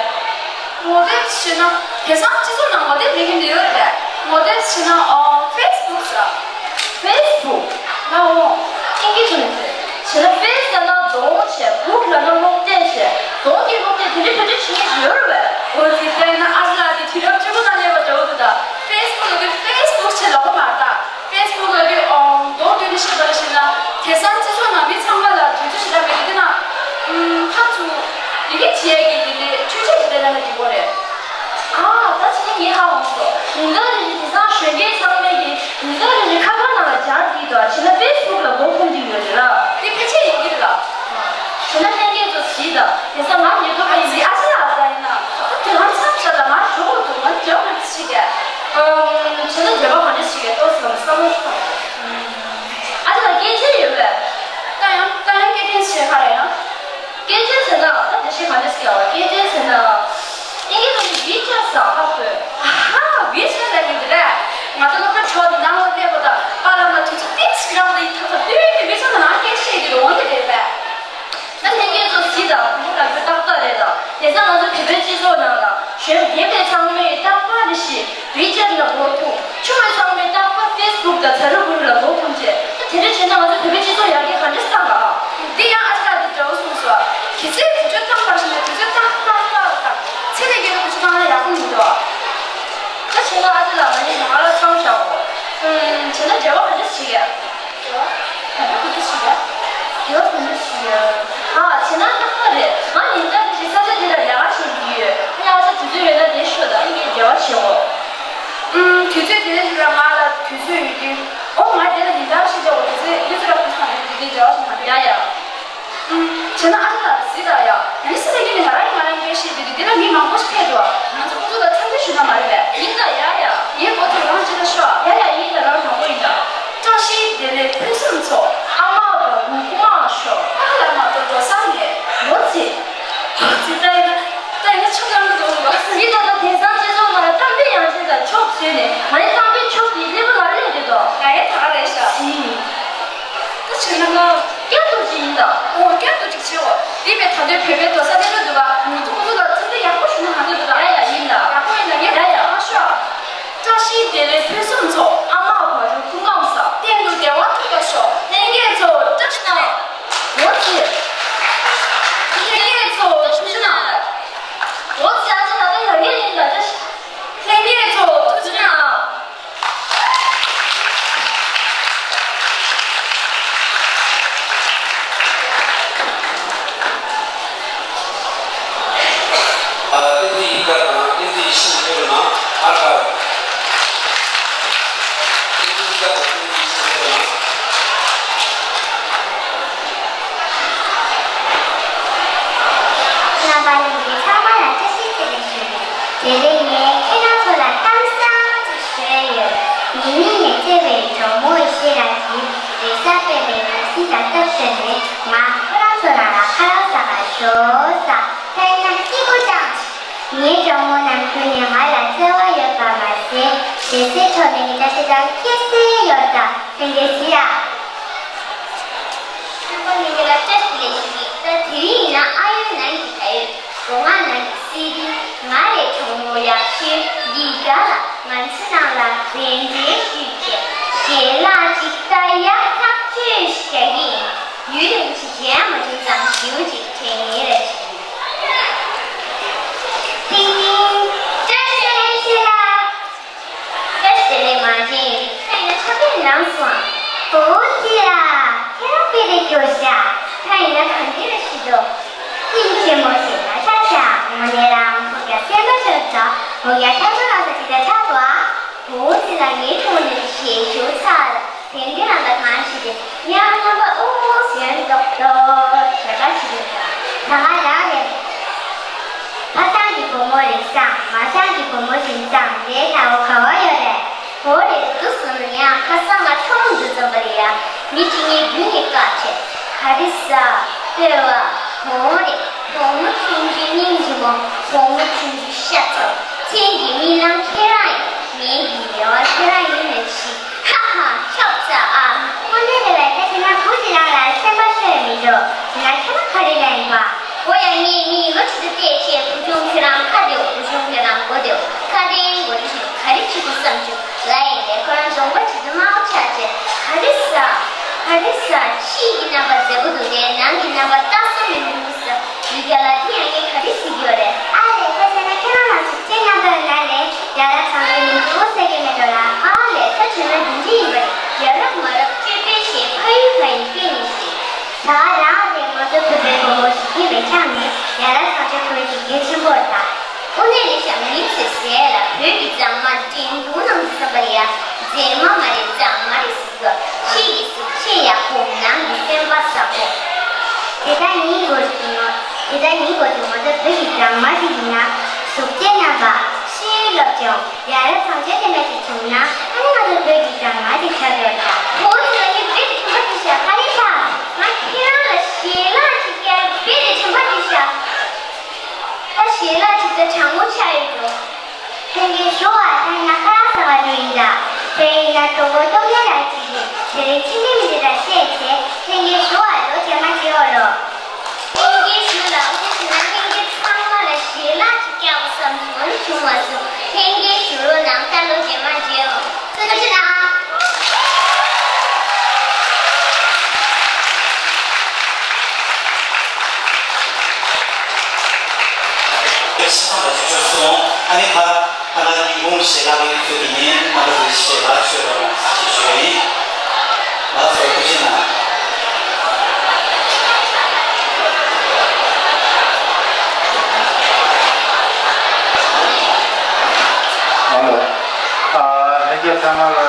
ངོ་དེབ་ཟེར་ན་དེང་སང་སྤྱི་ཚོགས་ནང་ངོ་དེབ་རིགས་ཀྱི་ཡོད་རེད། ངོ་དེབ་ཟེར་ན་ཨོ་ཕེ་སི་བུག་ཟེར། ཕེ་སི་བུག་ལའོ། ཨིན་སྐད་ཐོག་ནས་ཟེར། བྱས་ན་ཕེ་སི་ལབ་ན་གདོང་བྱས། བུག་ལབ་ན་སློབ་དེབ་བྱས། གདོང་གི་སློབ་དེབ་དེ་འདྲའི་བེད་སྤྱོད་བྱེད་མཁན་ཞིག་ཡོད་རེད་པས། འོ་ཙི་དཔེར་ན་ཨ་ཅག་དེ་དུས་རབས་བཅུ་དགུ་ནང་སླེབས་པ་འདྲ་བོ་འདུག་ད་ཕེ་སི་བུག་ལབ་དུས་ཕེ་སི་བུག་བྱས་ལབ་པ་མ་རེད་ད། ཕེ་སི་བུག་ལབ་དུས་ཨོ་མདོར་བསྡུས་ནས་བཤད་པ་ལ་བྱས་ན་དེང་སང་སྤྱི་ཚོགས་ནང་མི་ཚང་མ་ལ་དུས་ཚོད་ཞེ་དྲག་མེད་དུས་དེ་ན་ཨུམ་ཕར་ཚུར་ཡི་གེ་བྲིས་ཡས་ཀྱི་དེ་ལས་འཕྲུལ་ཆས་ཅིག་སྤྲད་ན་འགྲིག་གི་རེད། ཨ་ད་བྱས་ན་ངས་ཧ་གོ་སོང་། ཉིན་ལྟར་རེ་བཞིན་དེང་སང་གཞོན་སྐྱེས་ཚང་མས་ཀྱི་ཉིན་ལྟར་རེ་བཞིན་ཁ་པར་ནང་ལ་སྦྱར་བསྡད་འདུག་བྱས་ན་ཕེ་སི་བུག་ལ་མགོ་འཁོར་གྱི་ཡོད་རེད་ལ། དེ་ཕལ་ཆེར་ཡིན་གྱི་རེད་ལ། བྱས་ན་ལྷན་རྒྱས་ཚོ་གཟིགས་དང་། དེང་སང་ང་ཉེ་དུ་བ་ཡིན་ཟིག་ཨ་ཅག་ལ་ད་ཡིན་ན་ད་དེ་ལམ་མཚམས་བཞག་དང་ང་འགྲོ་དགོས་འདུག་ང་འགྲོ་དགོས་ཟིག་ག་ཞེས་ཏོག་ཙམ་བསམ་བློ་ཞིག་བཏང་། ཨ་ཅག་ལ་སྐད་ཆ་ཡོད་པས། ད་ཡང་ད་ཡང་སྐད་ཆ་བཤད་ཁ་རེད་ཡང་། སྐད་ཆ་ཟེར་ན་ད་དེ་ཤེས་ག་འདྲ་ཟེར་ཡ་བ། སྐད་ཆ་ཟེར་ན། ཨིན་སྐད་ཐོག་ནས་ཝི་ཆེ་ཊི་ཟེར་ཁ་བོད། ཨ་ཧ། ཝི་ཆེ་ཊི་ལབ་མཁན་དེ་རེད། ང་ད་སློབ་གྲྭ་དྲོ་དེ་ནང་ལ་སླེབས་པ་དང་པཱ་ལགས་ལ་དུས་ཚོད་ཏོག་ཙམ་རག་པ་དང་ཡིན་ཐག་ཐག་བསྡུས་ནས་ཝི་ཆེ་ཊི་ནང་སྐད་ཆ་བཤད་ཀྱི་རེད། འོ་འདི་རེད་པས། ད་ལྷན་རྒྱས་ཚོ་གཟིགས་དང་། བུ་མོ་ལགས་ཀྱི་ཏག་ཏག་རེད་ད། དེང་སང་ང་ཚོ་བོད་པའི་སྤྱི་ཚོགས་ནང་ལ་གཞོན་རྒན་པའི་ཚང་མས་རྟག་པར་རེ་ཞིག་ཝི་ཆེ་ཊི་ནང་སྒོ་ཐུག་ཆུང་བའི་ཚང་མས་རྟག་པར་ཕེ་སི་བུག་དང་ཛ་རུ་གུ་རུ་ལ་སྒོ་ཐུག་བྱས། ད་དེ་འདྲ་བྱས་ན་ང་ཚོ་བོད་པའི་སྤྱི་ཚོགས་ཡར་རྒྱས་ག་འདྲ་བཏང་ག། འདི་ཡང་ཨ་ཅག་འདི་འདྲ་བོ་གསུངས་སོང་། གལ་སྲིད་དུས་ཚོད་ཏག་ཏག་ཞིག་ན་དུས་ཚོད་ཏག་ཏག་ཏག་ཏག་ཚེ་ནས་རྒས་པའི་དུས་ཚོད་བཏང་ན་ཡག་པོ་མི་འདུག་ད་བྱས་ན་ཨ་ཅག་ལགས་ང་གཉིས་ང་རང་ཚང་བཞག་གོ། ཨུམ། བྱས་ན་འབྲེལ་བ་ག་འདྲ་ཞིག་ཡ། དེ་བ་ག་འདྲ་ག་འདྲ་ཞིག་ཡ། དེ་བ་ག་འདྲ་ཞིག་ཡ། ཨ། བྱས་ན་ཏག་ཏག་རེད། ང་ཉིན་ལྟར་དེ་བཞིན་ས་ཆ་དེ་ལ་ལས་ཀ་བྱེད་ཀྱི་ཡོད། ཨ་ནི་ཨ་ཅག་དུས་ཚོད་ཡོད་ན་དེ་ཤོག་དང་ཨིན་སྐད་འབྲེལ་བ་བྱེད་གོ། ཨུམ། དུས་ཚོད་དེ་ལ་ཞིག་ལ་ང་ལ་དུས་ཚོད་ཡོད་དུས། ཨོ། ང་དེ་ལ་ཉིན་ལྟར་ཞིག་འདྲ་བོ་དུས་ཚོད་གནས་ཚུལ་རག་དུས་སང་ཡོད་དུས་དེ་འབྲེལ་བ་བྱེད་ན་ཡ་ཡ། ཨུམ། བྱས་ན་ཨ་ཅག་ལགས་གཟིགས་དང་ཡ། ང་ནི་སེམས་ནས་ང་རང་གིས་ང་རང་སྐད་བཤད་དུས་དེ་ལ་མི་མང་པོ་ཞིག་ཕེབས་འདུག་ང་ཚོ་ཁོང་ཚོ་དང་འཚམས་འདྲི་ཞུ་ན་མ་རེད་པས། ཡིན་ད་ཡ་ཡ། ངའི་མགོ་ཐོག་རང་ཅི་ལ་ཤོག་ཡ་ཡ། ཡིན་ད་རང་དྲང་པོ་ཡིན་ད། བཀྲ་ཤིས་བདེ་ལེགས་ཕུན་སུམ་ཚོགས། ཨ་མ་བ་རུ་སྐུ་མང་ཤོག་ཨ་ལ་མ་གཏོགས་འགྲོ་ས་མེད། ལོ་ཚིགས། ལོ་ཚིགས་ད་ཡིན་ན་ད་ཡིན་ན་ཆོ་གང་གི་འགྲོ་འགྲོ། ཡིན་ད་ད་དེང་སང་སྤྱི་ཚོགས་ནང་ལ་གཏམ་དཔེ་ཡང་ཅན་དང་ཆོབ་བཟོས་ནས་ང་ཡི་གཏམ་དཔེ་ཆོབ་ཀྱི་ལེ་བུ་ལ་ལེ་རེད་དོ། ང་ཡི་ད་ག་རེད་ཤག་ད་བྱས་ན་ང་། སྐྱར་དུ་ཅིག་ཡིན་ད། ཨོ། སྐྱར་དུ་ཅིག་བྱེད་འོ། དེ་བས་ད་ལྟའི་བོད་པའི་རྡོག་རྩ་གནད་ལ་འདུག་ག་ང་ཚོ་ཁོ་ཚོ་ལ་ཚིག་འདི་ཡག་པོ་ཞུ་ན་གང་འདོད་འདུག་ད། ཡ་ཡ་ཡིན་ད། ཡག་པོ་ཡིན་ད། ངས་ད་ཡ་ཡ་ཤོག་བཀྲ་ཤིས་བདེ་ལེགས་ཕུན་སུམ་ཚོགས། ཨ་མ་བ་རུ་སྐུ་ཁམས་བཟང་། གཏན་དུ་བདེ་བ་ཐོབ་པར་ཤོག་ལྷན་རྒྱས་ཚོ་བཀྲ་ཤིས་བདེ་ལེགས། འོ་ཙི། ལྷན་རྒྱས་ཚོ་ཐུགས་རྗེ་གནང་། འོ་ཙི། ཨ་ཅག་ད་ལྟ་ཡར་རྒྱས་ཡིན་ད་ཅག་ལྷན་རྒྱས་ཚོ་ཐུགས་རྗེ་གནང་། ཨ། ཏིང་ཏིང་ཡིག་དཀར་དང་ཏིང་ཏིང་ཡིག་ཤིན་ཏུ་མཉེས་པ་ན་ཨར་ཀ། ཏིང་ཏིང་ཡིག་དཀར་དང་ཏིང་ཏིང་ཡིག་ཤིན་ཏུ་མཉེས་པ་ན། རྣམ་པ་ལྷན་རྒྱས་ཚང་མ་ལ་བཀྲ་ཤིས་བདེ་ལེགས་ཞུ། དེ་རིང་ངས་ཁྱེད་རང་ཚོ་ལ་གཏམ་བཟང་ཅིག་ཞུ་ཡས་ཡོད། ཉེ་ཉིན་ངའི་བརྩེ་བའི་གྲོགས་མོ་ཡེ་ཤེས་ལགས་ཀྱིས་རེས་གཟའ་སྤེན་པའི་ཉིན་སྲིད་དང་སྟབས་བསྟུན་ནས་ང་ཁོ་རང་ཚོ་ནང་ལ་ཁ་ལག་ཟ་གར་ཤོག་ཟེར། ད་ཡིན་ན་སྐྱིད་པོ་ཅང་ཅིག་ངའི་གྲོགས་མོ་རྣམས་ཀུན་ནས་ང་ལ་བརྩེ་བ་ཡོད་པ་མ་ཟད། བདེ་སྲུང་ཐོག་ནས་ངའི་བཀྲ་ཤིས་དང་ཁྱད་བསད་ཡོད་ད། ལྷན་རྒྱས་གཟིགས་ཨ། ཁྱོད་པོ་ལྷན་རྒྱས་ལ་བཀྲ་ཤིས་བདེ་ལེགས་ཞུ་གི། ད་དེ་རིང་ཡིན་ན་ཨ་ཡོད་ནང་གི་ད་ཡོད། སྒོ་ང་ནང་གི་སི་ཏི། ང་རའི་གྲོགས་མོ་ཡག་ཤོས་འདི་ག་ལ་ང་ཚོ་ནང་ལ་གདན་འདྲེན་ཞུས་བྱས་ཞལ་ལག་ཅིག་ལྟ་ཡག་ཐག་གཅོད་ཞིག་རྒྱག་གི་ཡིན། ཡུན་རིང་པོ་ཞིག་མཇལ་མ་བྱུང་ཙང་ཞེ་པོ་ཅིག་དྲན་ཡིན་ར་བྱུང་། ཏིང་ཏིང་། བཀྲ་ཤིས་བདེ་ལེགས་ཞུ་ལ། བཀྲ་ཤིས་བདེ་ལེགས་མ་བྱན། ད་ཡིན་ན་ཆ་པེ་ནང་སོང་། འོ་ཙི་ཡ། ཁྱེད་རང་དཔེ་རེད་སྐྱོ་ཤག་ད་ཡིན་ན་གང་འདྲ་ཞིག་འདུག་སྙིང་རྗེ་མོ་ཞིག་ལ་ཆ་ཤག་དངོས་གནས་རང་ཕོ་རྒྱ་སེམས་པ་ཆོད་ཙང་མོ་རྒྱ་ཐག་ཆོད་ལ་ས་ཅིག་ད་ཆགས་འདུག་ཨ། འོ་ཙི་ལ་ངའི་ཐོག་ནས་ཞེ་ཞུ་ཚར། དེ་འདྲ་རང་ད་གང་ཞིག་རེད། ཡང་རྣམ་པ་ཨོ་ཨོ་ཟེར་མདོག་མདོག་ཞེ་དྲག་ཞིག་རེད། ད་ག་རང་རེད། ཕ་སངས་ཀྱི་བུ་མོ་རེད་བསམ། མ་སངས་ཀྱི་བུ་མོ་ཡིན་བསམ་རེད་ལ། འོ་ག་བ་ཡོད་རེད། འོ་རེད་འདུག་སོང་ན་ཡང་ཁ་སང་ང་ཁྲོམ་དུ་འཛོམས་པ་རེད་ཡ། མི་གཅིག་ངའི་མདུན་ནས་བཀག་བྱས། ག་རེ་ཟ། ལྟོས་པ། འོ་རེད། བུ་མོ་ཆུང་ཆུང་སྙིང་རྗེ་མོ། བུ་མོ་ཆུང་ཆུང་ཤ་ཚ། མཚན་གྱི་རྨི་ལམ་ཁྱེད་རང་ཡིན། ངེད་ཀྱི་རེ་བ་ཁྱེད་རང་ཡིན་ལབ་ཤིག་ཧ་ཧ། ཁྱབ་ཚ་ཨ། དངོས་གནས་རེད་པས། ད་བྱས་ན་བུ་དེ་རང་ལ་སེམས་པ་ཤོར་མི་འདུག་དེ་ན་ཁྱེད་རང་ག་རེ་ལབ་ཡིན་པ། འོ་ཡ། ངས་མི་ལོ་ཁྲི་ད་བལྟས་བྱས་བུ་ཆུང་ཁྱོད་རང་ཁ་བདེའོ། བུ་ཆུང་ཁྱོད་རང་མགོ་བདེའོ། ཁ་བདེ་མགོ་བདེ་ཞིག་ག་རེ་བྱེད་དགོས་བསམ་བྱུང་ལབ་ཡིན་པས། ཁོ་རང་གདོང་པ་ཇི་ལྟར་དམར་པོ་ཆགས་བྱས། ག་རེ་ཟ། ག་རེ་ཟ། ཕྱིའི་གི་རྣམ་པ་མཛེས་པོ་འདུག་སྟེ་ནང་གི་རྣམ་པ་ལྟ་སོ་མི་འདུག་ཟེར། ཡུལ་གྱ་ལ་དེ་ཡང་ངས་ག་རེ་ཟེར་གྱི་ཡོད་རེད། ཨ་ལས། ད་བྱས་ན་ཁྱེད་རང་ལ་གཟུགས་ཅན་རྣམ་པའི་ནང་ནས་ཡ་རབས་བཟང་སྤྱོད་མི་འདུག་ཟེར་གྱི་མེད་འགྲོ་ལ། ཨ་ལས། ད་བྱས་ན་འདི་འདྲ་ཡིན་པ་རེད། ཡ་རབས་མ་རབས་སྤྱོད་པའི་ཞེས་ཕ་ཡུལ་ཕ་ཡུལ་སྐད་ནས་ཤེས། ད་ག་རང་རེད། ང་ཚོ་བོད་པའི་བུ་མོ་ཞིག་ཡིན་པའི་ཆ་ནས་ཡ་རབས་བཟང་སྤྱོད་ཁོ་རང་གི་གལ་ཆེན་པོ་རེད་ད། དངོས་གནས་རེད་ཤག་མི་ཚོས་ཟེར་ལ་བོད་ཀྱི་མཛངས་མ་འགྲན་བསྡུར་ནང་དུ་བསམ་པ་ལ་ཡ་མཛེས་མ་མ་རེད། མཛངས་མ་རེད་ཟེར་གྱི་ཡོད། ཕྱི་ཡི་གཟུགས་བྱད་ཡག་པོ། ནང་གི་སེམས་པ་བཟང་པོ། དེ་ལྟར་ཡིན་དགོས་ཀྱི་ཡོད། དེ་ལྟར་ཡིན་དགོས་ཀྱི། ང་ཚོ་བོད་ཀྱི་མཛངས་མ་ཞིག་ཡིན་ན་གཟུགས་བྱད་རྣམ་པ། ཤེས་ཡོན་སློབ་སྦྱོང་། ཡ་རབས་བཟང་སྤྱོད་དེ་འདྲ་ཞིག་བྱུང་ན་ཨ་ནི་ང་ཚོ་བོད་ཀྱི་ རུ་ཡིན་ད། དེ་ཡིན་ན་གྲོགས་པོ་སྟོབས་ལྡན་ལགས་ཀྱིས་དེ་རིང་ཕྱི་འགྲིམ་འདི་ལ་བཤད་ཚེ་ལྷན་རྒྱས་ཞུ་བར་ལོ་རྗེས་མ་བྱེད་འོ་ལོ། ལྷན་རྒྱས་ཞུ་ལ་འོ་དེ་བྱས་ན་ལྷན་རྒྱས་ཚང་མ་ལ་ཞལ་ལག་ཅིག་བཀྱག་པ་བསམ་སོང་བྱུང་བ་སོང་། ལྷན་རྒྱས་ཞུ་རོགས་གནང་། ད་ལོ་རྗེས་མ་མཇལ་འོ། ཐུགས་རྗེ་གནང་། ཁྱེད་ཚང་མ་ལ་ཐུགས་རྗེ་ཆེ་གསུངས། ཨ་ནི་ཕ། ཨ་ན་ཉིན་གུང་ཞལ་ལག་ཡོད་ཚོད་ཀྱི་ཉིན་རྣམ་པ་ཚོས་ཞལ་ལག་མཆོད་རོགས་གནང་ཞེས་ཞུ་བ་ཡིན། ལགས་སོ། ཐུགས་རྗེ་གནང་། ཨ་ལོ། ཨ། ལྷན་རྒྱས་ཚང་མ་ལ།